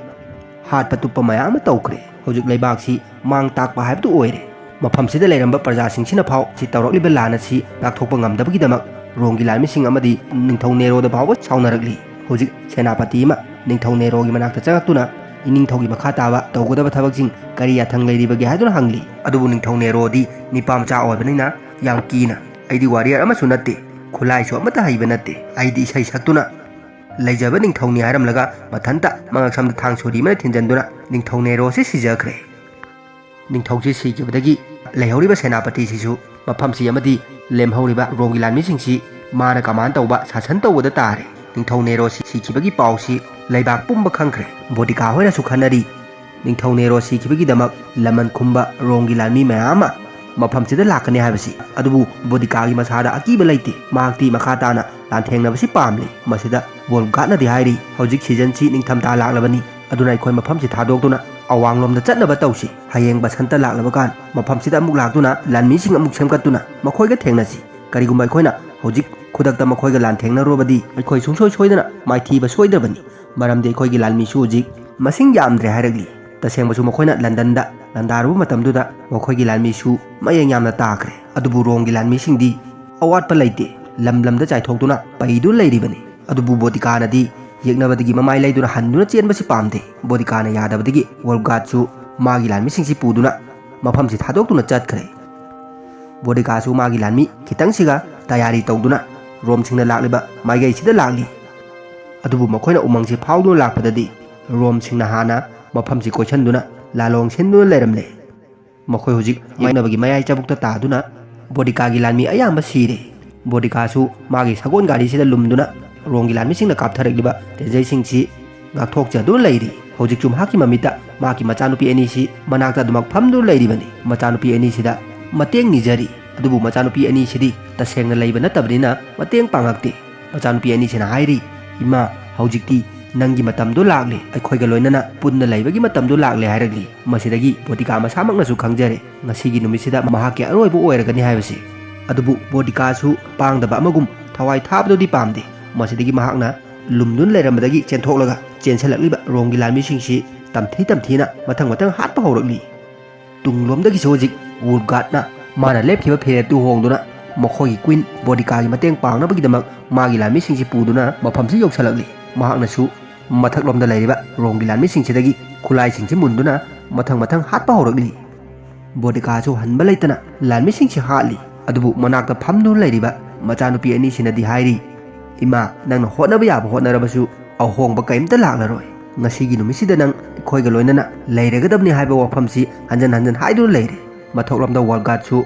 ꯍꯥꯠꯄ ꯇꯨꯞꯄ ꯃꯌꯥꯝ ꯑꯃ ꯇꯧꯈ꯭ꯔꯦ꯫ ꯍꯧꯖꯤꯛ ꯂꯩꯕꯥꯛꯁꯤ ꯃꯥꯡ ꯇꯥꯛꯄ ꯍꯥꯏꯕꯗꯨ ꯑꯣꯏꯔꯦ꯫ ꯃꯐꯝꯁꯤꯗ ꯂꯩꯔꯝꯕ ꯄ꯭ꯔꯖꯥꯁꯤꯡꯁꯤꯅ ꯐꯥꯎ ꯁꯤ ꯇꯧꯔꯛꯂꯤꯕ ꯂꯥꯟ ꯑꯁꯤ ꯉꯥꯛꯊꯣꯛꯄ ꯉꯝꯗꯕꯒꯤꯗꯃꯛ ꯔꯣꯝꯒꯤ ꯂꯥꯟꯃꯤꯁꯤꯡ ꯑꯃꯗꯤ ꯅꯤꯡꯊꯧ ꯅꯦꯔꯣꯗ ꯐꯥꯎꯕ ꯁꯥꯎꯅꯔꯛꯂꯤ꯫ ꯍꯧꯖꯤꯛ ꯁꯦꯅꯥꯄꯇꯤ ꯑꯃ ꯅꯤꯡꯊꯧ ꯅꯦꯔꯣꯒꯤ ꯃꯅꯥꯛꯇ ꯆꯪꯉꯛꯇꯨꯅ ꯏꯅꯤꯡꯊꯧꯒꯤ ꯃꯈꯥ ꯇꯥꯕ ꯇꯧꯒꯗꯕ ꯊꯕꯛꯁꯤꯡ ꯀꯔꯤ ꯌꯥꯊꯪ ꯂꯩꯔꯤꯕꯒꯦ ꯍꯥꯏꯗꯨꯅ ꯍꯪꯂꯤ꯫ ꯑꯗꯨꯕꯨ ꯅꯤꯡꯊꯧ ꯅꯦꯔꯣꯗꯤ ꯅꯤꯄꯥ ꯃꯆꯥ ꯑꯣꯏꯕꯅꯤꯅ ꯌꯥꯝ ꯀꯤꯅ, "ꯑꯩꯗꯤ ꯋꯥꯔꯤꯌꯔ ꯑꯃꯁꯨ ꯅꯠꯇꯦ, ꯈꯨꯠꯂꯥꯏꯁꯨ ꯑꯃꯠꯇ ꯍꯩꯕ ꯅꯠꯇꯦ꯫ ꯑꯩꯗꯤ ꯏꯁꯩ ꯁꯛꯇꯨꯅ ꯂꯩꯖꯕ ꯅꯤꯡꯊꯧꯅꯤ" ꯍꯥꯏꯔꯝꯂꯒ ꯃꯊꯟꯇ ꯃꯉꯛꯁꯝꯗ ꯊꯥꯡ ꯁꯣꯔꯤ ꯑꯃꯅ ꯊꯤꯟꯖꯟꯗꯨꯅ ꯅꯤꯡꯊꯧ ꯅꯦꯔꯣꯁꯤ ꯁꯤꯖꯈ꯭ꯔꯦ꯫ ꯅꯤꯡꯊꯧꯁꯤ ꯁꯤꯈꯤꯕꯗꯒꯤ ꯂꯩꯍꯧꯔꯤꯕ ꯁꯦꯅꯥꯄꯇꯤꯁꯤꯁꯨ ꯃꯐꯝꯁꯤ ꯑꯃꯗꯤ ꯂꯦꯝꯍꯧꯔꯤꯕ ꯔꯣꯝꯒꯤ ꯂꯥꯟꯃꯤꯁꯤꯡꯁꯤ ꯃꯥꯅ ꯀꯃꯥꯟ ꯇꯧꯕ, ꯁꯥꯁꯟ ꯇꯧꯕꯗ ꯇꯥꯔꯦ꯫ ꯅꯤꯡꯊꯧ ꯅꯦꯔꯣ ꯁꯤ-, ꯁꯤꯈꯤꯕꯒꯤ ꯄꯥꯎꯁꯤ ꯂꯩꯕꯥꯛ ꯄꯨꯝꯕ ꯈꯪꯈ꯭ꯔꯦ꯫ ꯕꯣꯗꯤꯀꯥ ꯍꯣꯏꯅꯁꯨ ꯈꯟꯅꯔꯤ, ꯅꯤꯡꯊꯧ ꯅꯦꯔꯣ ꯁꯤꯈꯤꯕꯒꯤꯗꯃꯛ ꯂꯃꯟ ꯈꯨꯝꯕ ꯔꯣꯝꯒꯤ ꯂꯥꯟꯃꯤ ꯃꯌꯥꯝ ꯑꯃ ꯃꯐꯝꯁꯤꯗ ꯂꯥꯛꯀꯅꯤ ꯍꯥꯏꯕꯁꯤ꯫ ꯑꯗꯨꯕꯨ ꯕꯣꯗꯤꯀꯥꯒꯤ ꯃꯁꯥꯗ ꯑꯀꯤꯕ ꯂꯩꯇꯦ꯫ ꯃꯍꯥꯛꯇꯤ ꯃꯈꯥ ꯇꯥꯅ ꯂꯥꯟꯊꯦꯡꯅꯕꯁꯤ ꯄꯥꯝꯂꯤ꯫ ꯃꯁꯤꯗ ꯋꯣꯜꯐꯒꯥꯔꯗꯅꯗꯤ ꯍꯥꯏꯔꯤ, "ꯍꯧꯖꯤꯛ ꯁꯤꯖꯟꯁꯤ ꯅꯤꯡꯊꯝꯊꯥ ꯂꯥꯛꯂꯕꯅꯤ, ꯑꯗꯨꯅ ꯑꯩꯈꯣꯏ ꯃꯐꯝꯁꯤ ꯊꯥꯗꯣꯛꯇꯨꯅ ꯑꯋꯥꯡꯂꯣꯝꯗ ꯆꯠꯅꯕ ꯇꯧꯁꯤ꯫ ꯍꯌꯦꯡ ꯕꯁꯟꯇ ꯂꯥꯛꯂꯕ ꯀꯥꯟ ꯃꯐꯝꯁꯤꯗ ꯑꯃꯨꯛ ꯂꯥꯛꯇꯨꯅ ꯂꯥꯟꯃꯤꯁꯤꯡ ꯑꯃꯨꯛ ꯁꯦꯝꯒꯠꯇꯨꯅ ꯃꯈꯣꯏꯒ ꯊꯦꯡꯅꯁꯤ꯫ ꯀꯔꯤꯒꯨꯝꯕ ꯑꯩꯈꯣꯏꯅ ꯍꯧꯖꯤꯛ ꯈꯨꯗꯛꯇ ꯃꯈꯣꯏꯒ ꯂꯥꯟꯊꯦꯡꯅꯔꯨꯔꯕꯗꯤ ꯑꯩꯈꯣꯏ ꯁꯨꯡꯁꯣꯏ ꯁꯣꯏꯗꯅ ꯃꯥꯏꯊꯤꯕ ꯁꯣꯏꯗ꯭ꯔꯕꯅꯤ, ꯃꯔꯝꯗꯤ ꯑꯩꯈꯣꯏꯒꯤ ꯂꯥꯟꯃꯤꯁꯨ ꯍꯧꯖꯤꯛ ꯃꯁꯤꯡ ꯌꯥꯝꯗ꯭ꯔꯦ" ꯍꯥꯏꯔꯛꯂꯤ꯫ ꯇꯁꯦꯡꯕꯁꯨ ꯃꯈꯣꯏꯅ ꯂꯟꯗꯟꯗ ꯂꯥꯟꯗꯥꯔꯨꯕ ꯃꯇꯝꯗꯨꯗ ꯃꯈꯣꯏꯒꯤ ꯂꯥꯟꯃꯤꯁꯨ ꯃꯌꯦꯡ ꯌꯥꯝꯅ ꯇꯥꯈ꯭ꯔꯦ꯫ ꯑꯗꯨꯕꯨ ꯔꯣꯝꯒꯤ ꯂꯥꯟꯃꯤꯁꯤꯡꯗꯤ ꯑꯋꯥꯠꯄ ꯂꯩꯇꯦ, ꯂꯝ ꯂꯝꯗ ꯆꯥꯏꯊꯣꯛꯇꯨꯅ ꯄꯩꯗꯨꯅ ꯂꯩꯔꯤꯕꯅꯤ꯫ ꯑꯗꯨꯕꯨ ꯕꯣꯗꯤꯀꯥꯅꯗꯤ ꯌꯦꯛꯅꯕꯗꯒꯤ ꯃꯃꯥꯏ ꯂꯩꯗꯨꯅ ꯍꯟꯗꯨꯅ ꯆꯦꯟꯕꯁꯤ ꯄꯥꯝꯗꯦ꯫ ꯕꯣꯗꯤꯀꯥꯅ ꯌꯥꯗꯕꯗꯒꯤ ꯋꯣꯜꯐꯒꯥꯔꯗꯁꯨ ꯃꯥꯒꯤ ꯂꯥꯟꯃꯤꯁꯤꯡꯁꯤ ꯄꯨꯗꯨꯅ ꯃꯐꯝꯁꯤ ꯊꯥꯗꯣꯛꯇꯨꯅ ꯆꯠꯈ꯭ꯔꯦ꯫ ꯕꯣꯗꯤꯀꯥꯁꯨ ꯃꯥꯒꯤ ꯂꯥꯟꯃꯤ ꯈꯤꯇꯪꯁꯤꯒ ꯇꯌꯥꯔꯤ ꯇꯧꯗꯨꯅ ꯔꯣꯝꯁꯤꯡꯅ ꯂꯥꯛꯂꯤꯕ ꯃꯥꯏꯀꯩꯁꯤꯗ ꯂꯥꯛꯂꯤ꯫ ꯑꯗꯨꯕꯨ ꯃꯈꯣꯏꯅ ꯎꯃꯪꯁꯤ ꯐꯥꯎꯗꯨꯅ ꯂꯥꯛꯄꯗꯗꯤ ꯔꯣꯝꯁꯤꯡꯅ ꯍꯥꯟꯅ ꯃꯐꯝꯁꯤ ꯀꯣꯏꯁꯟꯗꯨꯅ ꯂꯥꯂꯣꯡ ꯁꯤꯟꯗꯨꯅ ꯂꯩꯔꯝꯂꯦ꯫ ꯃꯈꯣꯏ ꯍꯧꯖꯤꯛ ꯌꯦꯛꯅꯕꯒꯤ ꯃꯌꯥꯏ ꯆꯕꯨꯛꯇ ꯇꯥꯗꯨꯅ ꯕꯣꯗꯤꯀꯥꯒꯤ ꯂꯥꯟꯃꯤ ꯑꯌꯥꯝꯕ ꯁꯤꯔꯦ꯫ ꯕꯣꯗꯤꯀꯥꯁꯨ ꯃꯥꯒꯤ ꯁꯒꯣꯜ ꯒꯥꯔꯤꯁꯤꯗ ꯂꯨꯝꯗꯨꯅ ꯔꯣꯝꯒꯤ ꯂꯥꯟꯃꯤꯁꯤꯡꯅ ꯀꯥꯞꯊꯔꯛꯂꯤꯕ ꯇꯦꯟꯖꯩꯁꯤꯡꯁꯤ ꯉꯥꯛꯊꯣꯛꯆꯗꯨꯅ ꯂꯩꯔꯤ꯫ ꯍꯧꯖꯤꯛꯁꯨ ꯃꯍꯥꯛꯀꯤ ꯃꯃꯤꯠꯇ ꯃꯍꯥꯛꯀꯤ ꯃꯆꯥꯅꯨꯄꯤ ꯑꯅꯤꯁꯤ ꯃꯅꯥꯛꯇ ꯑꯗꯨꯃꯛ ꯐꯝꯗꯨꯅ ꯂꯩꯔꯤꯕꯅꯤ꯫ ꯃꯆꯥꯅꯨꯄꯤ ꯑꯅꯤꯁꯤꯗ ꯃꯇꯦꯡ ꯅꯤꯖꯔꯤ꯫ ꯑꯗꯨꯕꯨ ꯃꯆꯥꯅꯨꯄꯤ ꯑꯅꯤꯁꯤꯗꯤ ꯇꯁꯦꯡꯅ ꯂꯩꯕ ꯅꯠꯇꯕꯅꯤꯅ ꯃꯇꯦꯡ ꯄꯥꯡꯉꯛꯇꯦ꯫ ꯃꯆꯥꯅꯨꯄꯤ ꯑꯅꯤꯁꯤꯅ ꯍꯥꯏꯔꯤ, "ꯏꯃꯥ, ꯍꯧꯖꯤꯛꯇꯤ ꯅꯪꯒꯤ ꯃꯇꯝꯗꯣ ꯂꯥꯛꯂꯦ, ꯑꯩꯈꯣꯏꯒ ꯂꯣꯏꯅꯅ ꯄꯨꯟꯅ ꯂꯩꯕꯒꯤ ꯃꯇꯝꯗꯣ ꯂꯥꯛꯂꯦ" ꯍꯥꯏꯔꯛꯂꯤ꯫ ꯃꯁꯤꯗꯒꯤ ꯕꯣꯗꯤꯀꯥ ꯃꯁꯥꯃꯛꯅꯁꯨ ꯈꯪꯖꯔꯦ ꯉꯁꯤꯒꯤ ꯅꯨꯃꯤꯠꯁꯤꯗ ꯃꯍꯥꯛꯀꯤ ꯑꯔꯣꯏꯕ ꯑꯣꯏꯔꯒꯅꯤ ꯍꯥꯏꯕꯁꯤ꯫ ꯑꯗꯨꯕꯨ ꯕꯣꯗꯤꯀꯥꯁꯨ ꯄꯥꯡꯗꯕ ꯑꯃꯒꯨꯝ ꯊꯋꯥꯏ ꯊꯥꯕꯗꯨꯗꯤ ꯄꯥꯝꯗꯦ꯫ ꯃꯁꯤꯗꯒꯤ ꯃꯍꯥꯛꯅ ꯂꯨꯝꯗꯨꯅ ꯂꯩꯔꯝꯕꯗꯒꯤ ꯆꯦꯟꯊꯣꯛꯂꯒ ꯆꯦꯟꯁꯤꯜꯂꯛꯂꯤꯕ ꯔꯣꯝꯒꯤ ꯂꯥꯟꯃꯤꯁꯤꯡꯁꯤ ꯇꯝꯊꯤ ꯇꯝꯊꯤꯅ ꯃꯊꯪ ꯃꯊꯪ ꯍꯥꯠꯄ ꯍꯧꯔꯛꯂꯤ꯫ ꯇꯨꯡꯂꯣꯝꯗꯒꯤꯁꯨ ꯍꯧꯖꯤꯛ ꯋꯨꯜꯒꯥꯔꯗꯅ ꯃꯥꯅ ꯂꯦꯞꯈꯤꯕ ꯐꯤꯔꯦꯞꯇꯨ ꯍꯣꯡꯗꯨꯅ ꯃꯈꯣꯏꯒꯤ ꯀ꯭ꯋꯤꯟ ꯕꯣꯗꯤꯀꯥꯒꯤ ꯃꯇꯦꯡ ꯄꯥꯡꯅꯕꯒꯤꯗꯃꯛ ꯃꯥꯒꯤ ꯂꯥꯟꯃꯤꯁꯤꯡꯁꯤ ꯄꯨꯗꯨꯅ ꯃꯐꯝꯁꯤ ꯌꯧꯁꯤꯜꯂꯛꯂꯤ꯫ ꯃꯍꯥꯛꯅꯁꯨ ꯃꯊꯛꯂꯣꯝꯗ ꯂꯩꯔꯤꯕ ꯔꯣꯝꯒꯤ ꯂꯥꯟꯃꯤꯁꯤꯡꯁꯤꯗꯒꯤ ꯈꯨꯠꯂꯥꯏꯁꯤꯡꯁꯤ ꯃꯨꯟꯗꯨꯅ ꯃꯊꯪ ꯃꯊꯪ ꯍꯥꯠꯄ ꯍꯧꯔꯛꯂꯤ꯫ ꯕꯣꯗꯤꯀꯥꯁꯨ ꯍꯟꯕ ꯂꯩꯇꯅ ꯂꯥꯟꯃꯤꯁꯤꯡꯁꯤ ꯍꯥꯠꯂꯤ꯫ ꯑꯗꯨꯕꯨ ꯃꯅꯥꯛꯇ ꯐꯝꯗꯨꯅ ꯂꯩꯔꯤꯕ ꯃꯆꯥꯅꯨꯄꯤ ꯑꯅꯤꯁꯤꯅꯗꯤ ꯍꯥꯏꯔꯤ, "ꯏꯃꯥ, ꯅꯪꯅ ꯍꯣꯠꯅꯕ ꯌꯥꯕ ꯍꯣꯠꯅꯔꯕꯁꯨ ꯑꯍꯣꯡꯕ ꯀꯔꯤꯝꯇ ꯂꯥꯛꯂꯔꯣꯏ꯫ ꯉꯁꯤꯒꯤ ꯅꯨꯃꯤꯠꯁꯤꯗ ꯅꯪ ꯑꯩꯈꯣꯏꯒ ꯂꯣꯏꯅꯅ ꯂꯩꯔꯒꯗꯕꯅꯤ" ꯍꯥꯏꯕ ꯋꯥꯐꯝꯁꯤ ꯍꯟꯖꯟ ꯍꯟꯖꯟ ꯍꯥꯏꯗꯨꯅ ꯂꯩꯔꯦ꯫ ꯃꯊꯛꯂꯣꯝꯗ ꯋꯥꯜꯒꯥꯠꯁꯨ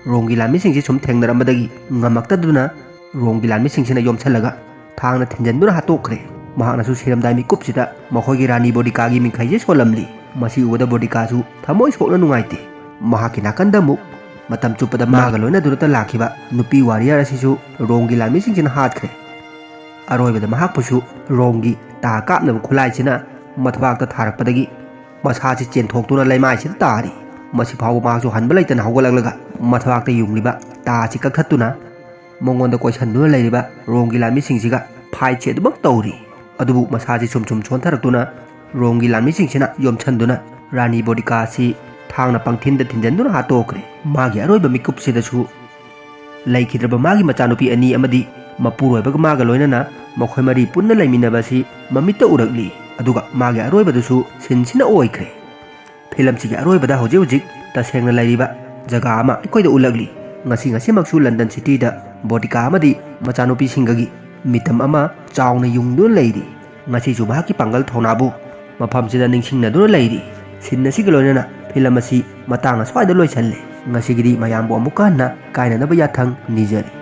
ꯔꯣꯝꯒꯤ ꯂꯥꯟꯃꯤꯁꯤꯡꯁꯤ ꯁꯨꯝ ꯊꯦꯡꯅꯔꯝꯕꯗꯒꯤ ꯉꯝꯃꯛꯇꯗꯨꯅ ꯔꯣꯝꯒꯤ ꯂꯥꯟꯃꯤꯁꯤꯡꯁꯤꯅ ꯌꯣꯝꯁꯤꯜꯂꯒ ꯊꯥꯡꯅ ꯊꯤꯟꯖꯤꯟꯗꯨꯅ ꯍꯥꯠꯇꯣꯛꯈ꯭ꯔꯦ꯫ ꯃꯍꯥꯛꯅꯁꯨ ꯁꯤꯔꯝꯗꯥꯏ ꯃꯤꯀꯨꯞꯁꯤꯗ ꯃꯈꯣꯏꯒꯤ ꯔꯥꯅꯤ ꯕꯣꯗꯤꯀꯥꯒꯤ ꯃꯤꯡꯈꯩꯁꯦ ꯁꯣꯜꯂꯝꯂꯤ꯫ ꯃꯁꯤ ꯎꯕꯗ ꯕꯣꯗꯤꯀꯥꯁꯨ ꯊꯃꯣꯏ ꯁꯣꯛꯅ ꯅꯨꯡꯉꯥꯏꯇꯦ꯫ ꯃꯍꯥꯛꯀꯤ ꯅꯥꯀꯟꯗ ꯑꯃꯨꯛ ꯃꯇꯝ ꯆꯨꯞꯄꯗ ꯃꯥꯒ ꯂꯣꯏꯅꯗꯨꯅꯇ ꯂꯥꯛꯈꯤꯕ ꯅꯨꯄꯤ ꯋꯥꯔꯤꯌꯔ ꯑꯁꯤꯁꯨ ꯔꯣꯝꯒꯤ ꯂꯥꯟꯃꯤꯁꯤꯡꯁꯤꯅ ꯍꯥꯠꯈ꯭ꯔꯦ꯫ ꯑꯔꯣꯏꯕꯗ ꯃꯍꯥꯛꯄꯨꯁꯨ ꯔꯣꯝꯒꯤ ꯇꯥ ꯀꯥꯞꯅꯕ ꯈꯨꯠꯂꯥꯏꯁꯤꯅ ꯃꯊꯕꯥꯛꯇ ꯊꯥꯔꯛꯄꯗꯒꯤ ꯃꯁꯥꯁꯤ ꯆꯦꯟꯊꯣꯛꯇꯨꯅ ꯂꯩꯃꯥꯏꯁꯤꯗ ꯇꯥꯔꯤ꯫ ꯃꯁꯤ ꯐꯥꯎꯕ ꯃꯍꯥꯛꯁꯨ ꯍꯟꯕ ꯂꯩꯇꯅ ꯍꯧꯒꯠꯂꯛꯂꯒ ꯃꯊꯕꯥꯛꯇ ꯌꯨꯡꯂꯤꯕ ꯇꯥ ꯑꯁꯤ ꯀꯛꯊꯠꯇꯨꯅ ꯃꯉꯣꯟꯗ ꯀꯣꯏꯁꯟꯗꯨꯅ ꯂꯩꯔꯤꯕ ꯔꯣꯝꯒꯤ ꯂꯥꯟꯃꯤꯁꯤꯡꯁꯤꯒ ꯐꯥꯏꯠꯁꯦ ꯑꯗꯨꯃꯛ ꯇꯧꯔꯤ꯫ ꯑꯗꯨꯕꯨ ꯃꯁꯥꯁꯤ ꯁꯨꯝ ꯁꯨꯝ ꯁꯣꯟꯊꯔꯛꯇꯨꯅ ꯔꯣꯝꯒꯤ ꯂꯥꯟꯃꯤꯁꯤꯡꯁꯤꯅ ꯌꯣꯝꯁꯤꯟꯗꯨꯅ ꯔꯥꯅꯤ ꯕꯣꯗꯤꯀꯥ ꯑꯁꯤ ꯊꯥꯡꯅ ꯄꯪꯊꯤꯟꯗ ꯊꯤꯟꯖꯤꯟꯗꯨꯅ ꯍꯥꯠꯇꯣꯛꯈ꯭ꯔꯦ꯫ ꯃꯥꯒꯤ ꯑꯔꯣꯏꯕ ꯃꯤꯀꯨꯞꯁꯤꯗꯁꯨ ꯂꯩꯈꯤꯗ꯭ꯔꯕ ꯃꯥꯒꯤ ꯃꯆꯥꯅꯨꯄꯤ ꯑꯅꯤ ꯑꯃꯗꯤ ꯃꯄꯨꯔꯣꯏꯕꯒ ꯃꯥꯒ ꯂꯣꯏꯅꯅ ꯃꯈꯣꯏ ꯃꯔꯤ ꯄꯨꯟꯅ ꯂꯩꯃꯤꯟꯅꯕ ꯑꯁꯤ ꯃꯃꯤꯠꯇ ꯎꯔꯛꯂꯤ꯫ ꯑꯗꯨꯒ ꯃꯥꯒꯤ ꯑꯔꯣꯏꯕꯗꯨꯁꯨ ꯁꯤꯟꯁꯤꯅ ꯑꯣꯏꯈ꯭ꯔꯦ꯫ ꯐꯤꯂꯝꯁꯤꯒꯤ ꯑꯔꯣꯏꯕꯗ ꯍꯧꯖꯤꯛ ꯍꯧꯖꯤꯛ ꯇꯁꯦꯡꯅ ꯂꯩꯔꯤꯕ ꯖꯒꯥ ꯑꯃ ꯑꯩꯈꯣꯏꯗ ꯎꯠꯂꯛꯂꯤ꯫ ꯉꯁꯤ ꯉꯁꯤꯃꯛꯁꯨ ꯂꯟꯗꯟ ꯁꯤꯇꯤꯗ ꯕꯣꯇꯤꯀꯥ ꯑꯃꯗꯤ ꯃꯆꯥꯅꯨꯄꯤꯁꯤꯡꯒꯒꯤ ꯃꯤꯇꯝ ꯑꯃ ꯆꯥꯎꯅ ꯌꯨꯡꯗꯨꯅ ꯂꯩꯔꯤ꯫ ꯉꯁꯤꯁꯨ ꯃꯍꯥꯛꯀꯤ ꯄꯥꯡꯒꯜ ꯊꯧꯅꯥꯕꯨ ꯃꯐꯝꯁꯤꯗ ꯅꯤꯡꯁꯤꯡꯅꯗꯨꯅ ꯂꯩꯔꯤ꯫ ꯁꯤꯟ ꯑꯁꯤꯒ ꯂꯣꯏꯅꯅ ꯐꯤꯂꯝ ꯑꯁꯤ ꯃꯇꯥꯡ ꯑꯁ꯭ꯋꯥꯏꯗ ꯂꯣꯏꯁꯜꯂꯦ꯫ ꯉꯁꯤꯒꯤꯗꯤ ꯃꯌꯥꯝꯕꯨ ꯑꯃꯨꯛꯀ ꯍꯟꯅ ꯀꯥꯏꯅꯅꯕ ꯌꯥꯊꯪ ꯅꯤꯖꯔꯤ꯫